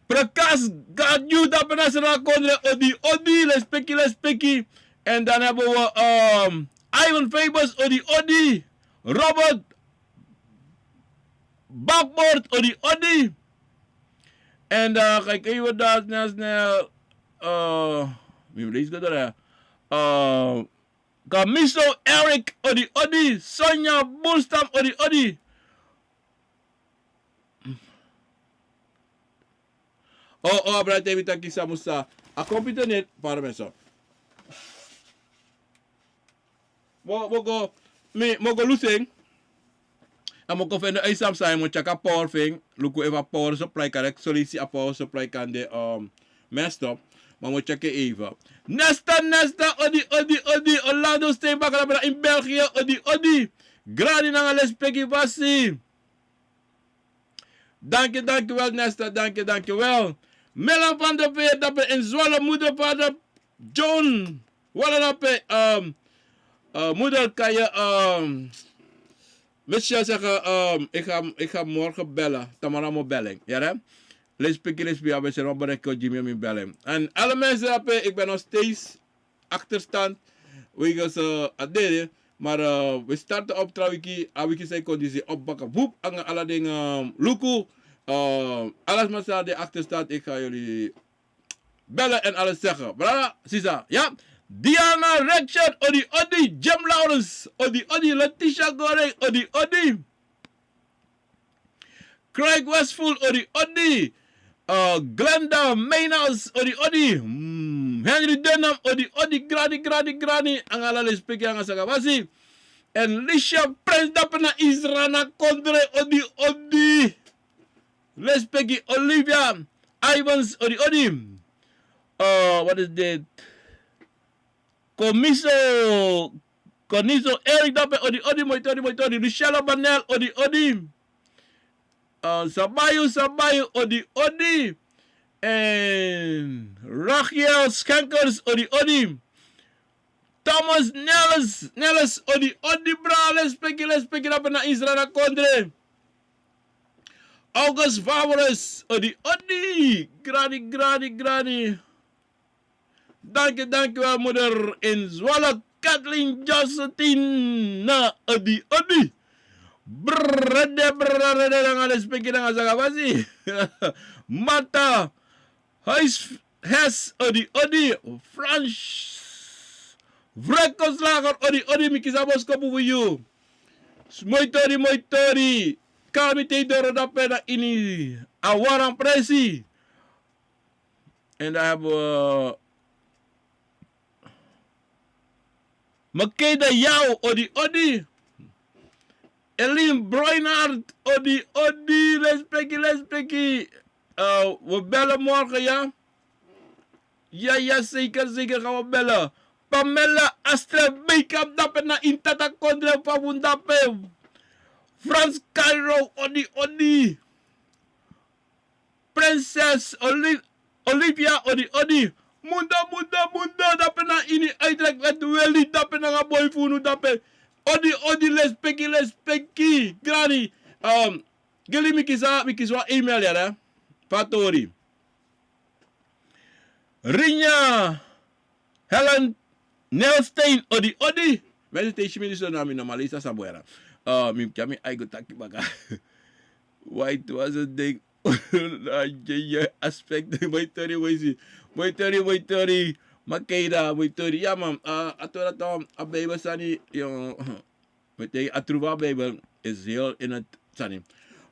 Prakas Gadyu, dape na Sranan Kondre, odi odi, lespeki lespeki. En dan hebben we, ehm, Ivan Fabus, odi odi. Robert Bakbord, odi odi. En dan ga ik even daar snel, snel, eh, wie lees ik dat er? Eh, Kamiso Eric, odi odi. Sonja Bulstam, odi odi. O, o, a brada taigi mi taki san mus sa. A computer net, pardon, mensen. Mo, mo go, mi, mo go lusu en. A mo go feni en san mus sa, mo tyeki a power fu en. Luku efu a power supply kan, so leisi a power supply kan de, um, messed up. Ma mo tyeki en even. Nesta, Nesta, odi, odi, odi. Orlando Steenbakker, dape na in België, odi, odi. Grani nanga lespeki fasi. Danki, danki wel, Nesta, danki, danki wel. Melan van der Veer, dape in Zwolle, moeder, vader John. Wala dape, um, uh, moeder, kan je, um, Michel zeggen, um, ik ga, ik ga morgen bellen. Tamara mo bellen, ja, hè? Lespeki, lespeki, a ben seri wan bericht kon gi mi, mi bel en. En alle mensen dape, ik ben nog steeds achterstand. Wegens, eh, a dede. Maar, eh, we starten op tra wiki. A wiki san e kon disi, op baka. Boep, nanga ala den, eh, luku. Eh, alles maar staan de achterstand. Ik ga jullie bellen en alles zeggen. Brada, sisa, ja. Diana Rexon, odi odi. Jim Lawrence, odi odi. Letitia Goreng, odi odi. Craig Westful, odi odi. Uh, Glenda Meinas, odi odi. Mm, Henry Denham, odi odi. Grani, grani, grani. Nanga ala lespeki nanga sakafasi. En Lisha Prince, dape na Sranan Kondre, odi odi. Lespeki. Olivia Ivans, odi odi. Uh, what is that? Komiso, Komiso Eric, dape, odi odi. Moiti odi, moiti odi. Luciano Banel, odi odi. Uh, Sabayu, Sabayu, odi odi. En Rachiel Schenkers, odi odi. Thomas Nelles, Nelles, odi odi, brada. Lespeki, lespeki, dape na Sranan Kondre. August Favorus, odi odi. Grani, grani, grani. Danki, danki wel, moeder in Zwolle. Kathleen Josephine, odi odi. Brede, brede, nanga lespeki, nanga saka fasi. Mata, Huis, Hes, odi, odi. Frans, Vreko Slager, odi, odi, mi kisi a boskopu fu yu. Moi tori, moi tori. Kari mi tei doro dape na ini a waran presi. En dan hebben we Makeda Yao, odi, odi. Elin Broinhart, odi, odi. Lespeki, lespeki. Eh, we bellen morgen, ja? Ja, ja, zeker, zeker gaan we bellen. Pamela Astre, Beikap, dape na ini Tata Kondre, Pabun dape. Frans Cairo, odi, odi. Prinses Oli-, Olivia, odi, odi. Mundo, mundo, mundo, dape na ini Utrecht, Weli, dape nanga boi fu unu dape. Odi, odi, lespeki, lespeki, grani. Um, geli mi kisi, mi kisi wan email, ya, hè? Fa a tori. Rinya Helen Nelstein, odi, odi. Mi e si te i si mi disi, na mi no man leisi a sani bun ya. Eh, mi kan mi ai go taki baka. White was a ding. Na je, je aspect. Moi tori, moi si. Moi tori, moi tori. Makeda, moi tori. Ya, man. Eh, a tori a tori, a Bijbel sani, yo. Meteen a truva Bijbel is heel in het sani.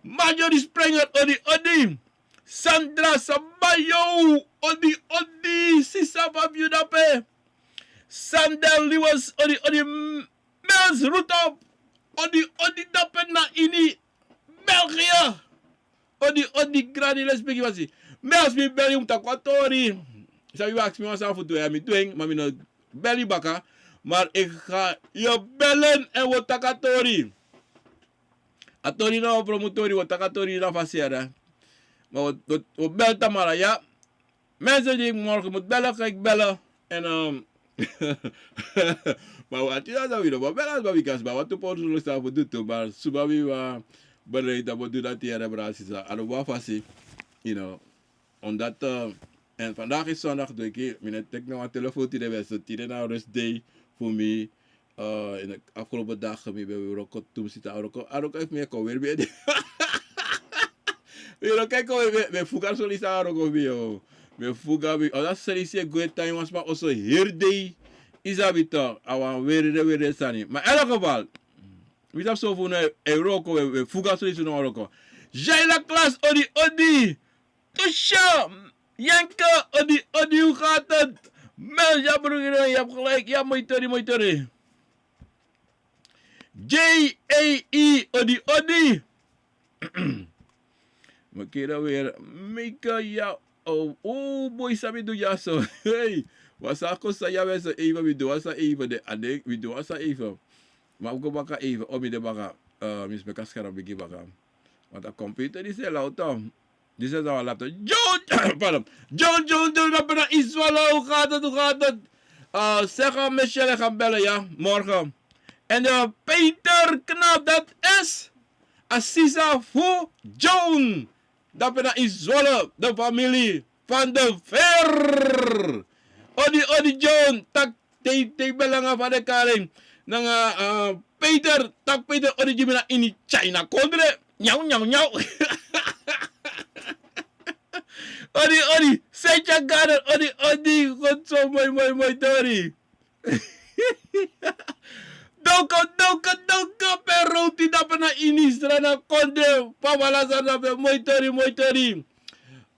Marjorie Sprenger, odi, odi. Sandra Sabayo, odi, odi. Sisa Fabio dape. Sandra Lewis, odi, odi. Mels Rutop, odi, odi dape na ini België. Odi, odi, grani, lespeki fasi. Mi e si mi beli yu, mi taki wan tori. Sabi, yu aksi mi wan sani fu du, ya, mi du en, ma mi no beli baka. Maar ik ga je bellen en we taki a tori. A tori na wan promo tori, we taki a tori na fasi, ya. Maar we, we, we bel tamara, ya. Mensen die ik morgen moet bellen, ga ik bellen. En, ehm, maar wat is dat dan weer? Maar bellen, maar wie kan, maar wat de poort zullen staan voor doet, maar Subawi wa bereid dat we doen dat hier hebben, Brasisa. Aan de wafasi, you know. Omdat, eh, en vandaag is zondag, doe ik hier, mi no teki no wan telefoon tide, we so tide na rustday voor mij. Eh, in de afgelopen dagen, mi ben wroko, toen zit a wroko, a wroko efu mi e kon weri, mi e de. Mi no kan kon weri, mi e fuga soli san a wroko mi, yo. Mi e fuga mi, omdat soli si e gwe tan, wan sma oso heri dei, i sabi toch, a wan weri de, weri de sani. Maar in elk geval, mi sabi so fu no e wroko, we, we fuga soli so no wroko. Jaila Klas, odi, odi. Tusha, Jenke, odi, odi, hoe gaat het? Mel, ja, broer, je hebt gelijk. Ja, moi tori, moi tori. J A E, odi, odi. Makeda weer. Mika, ja. Oh, oh, boy, san mi du ya so. Hey, wan sani kon san ya, we so even, mi du wan sani even de, a de, mi du wan sani even. Ma go baka even, o mi de baka. Eh, mi sma kan scherp bigin baka. Want a computer disi e lawtu. Disi e sa wan laptop. Joe, pardon. Joe, Joe, Joe, na pena Iswala, hoe gaat het, hoe gaat het? Eh, zeg aan Michelle, ik ga bellen, ja, morgen. En, eh, Peter Knap, dat is a sisa fu Joan. Dape na Iswala, de familie van de Ver. Odi, odi, Joan, tak tei, tei bel nanga fa den kari en. Nanga, eh, Peter, tak Peter, odi gi mi na ini China kondre. Nyau, nyau, nyau. Odi, odi, Secha Garden, odi, odi, God so moi, moi, moi tori. Doka, doka, doka, pe roti dape na ini Sranan kondre, pa wala sa dape, moi tori, moi tori.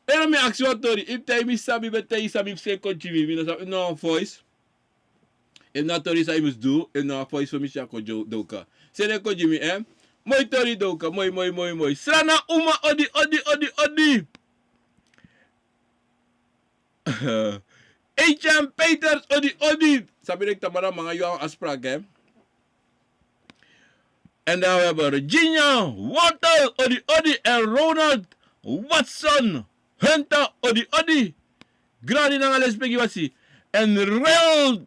Ere mi aksi wan tori, efu te mi sabi, be te i sabi fu se kon gi mi, mi no sabi, no voice. Efu na tori san i mus du, efu na voice fu mi si a kon gi Doka. Seni en kon gi mi, eh? Moi tori Doka, moi, moi, moi, moi. Sranan uma, odi, odi, odi, odi. H M Peters, odi, odi. Sabi den tamara manga yu a wan afspraak, hè? En dan we hebben Regina Wortel, odi, odi. En Ronald Watson Hunter, odi, odi. Grani nanga lespeki wasi. En Real,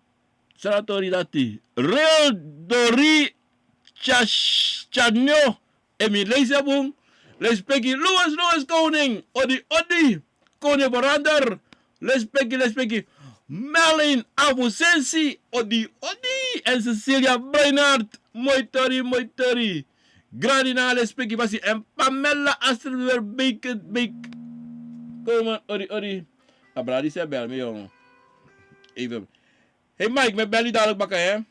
san a tori dati. Real Dori Chas-, Chanyo, efu mi leisi en bun. Lespeki Louis, Louis Koning, odi, odi. Koning Verander, lespeki, lespeki. Merlin Abusensi, odi, odi. En Cecilia Bernard, moi tori, moi tori. Grandi nanga lespeki fasi èn Pamela Astrid Werbeek, Beek. Kon man, odi, odi. A brada disi e bel mi, yongu. Even. Hey Mike, mi e bel yu dadilik baka, hè?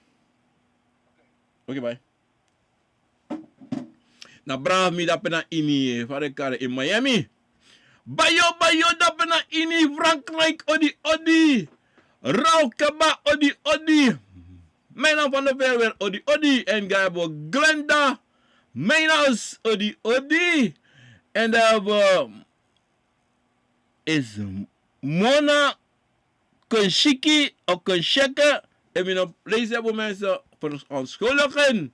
Oké, bye. Na brada fu mi dape na ini, fa den e kari en, Miami. Bayo, bayo, dape na ini Frankrijk, odi, odi. Raw Kaba, odi, odi. Mijna van de Verwer, odi, odi. En dan hebben we Glenda. Mijna's, odi, odi. En dan hebben we is Mona Kunshiki of Kunsheke. En mi no leisi, hebben mensen verontschuldigen.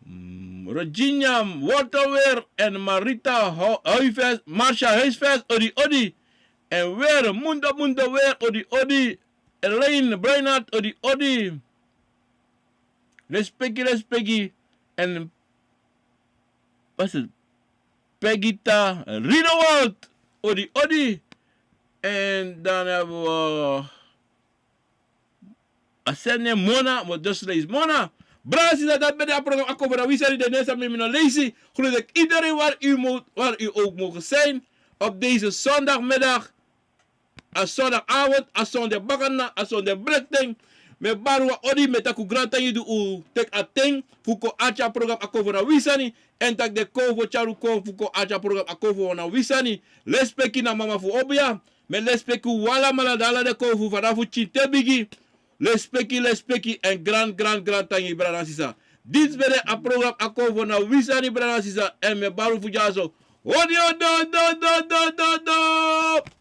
Mm, Regina Waterweer en Marita Hu-, Huisves, Marcia Huisves, odi, odi. En weer, Mundo, Mundo, weer, odi, odi. Elaine Breinhart, odi, odi. Respeki, respeki. En was het Pegita Rinowald, odi, odi. En dan hebben we Asene Mona, maar dus lees Mona. Brada, sisa, dat ben de program Ako voor de Wisari, de Nesa Mimino Lazy. Groet ik iedereen waar u, mo-, waar u ook mogen zijn. Op deze zondagmiddag, a zondagavond, a zonde bakana, a zonde brekten. Mi e bari wan odi, mi e taki un grantangi di un teki a ten fu kon arki a program Ako fu na wi sani. Èn taki den kon fu tyari un kon fu kon arki a program Ako fu na wi sani. Lespeki na mama fu obia. Mi e lespeki un alamala, ala den kon fu fanafu pikin te bigi. Lespeki, lespeki, èn gran, gran, grantangi, brada, sisa. Disi ben de a program Ako fu na wi sani, brada, sisa. Èn mi e bari un fu dyaso. Odi, odi, odi, odi.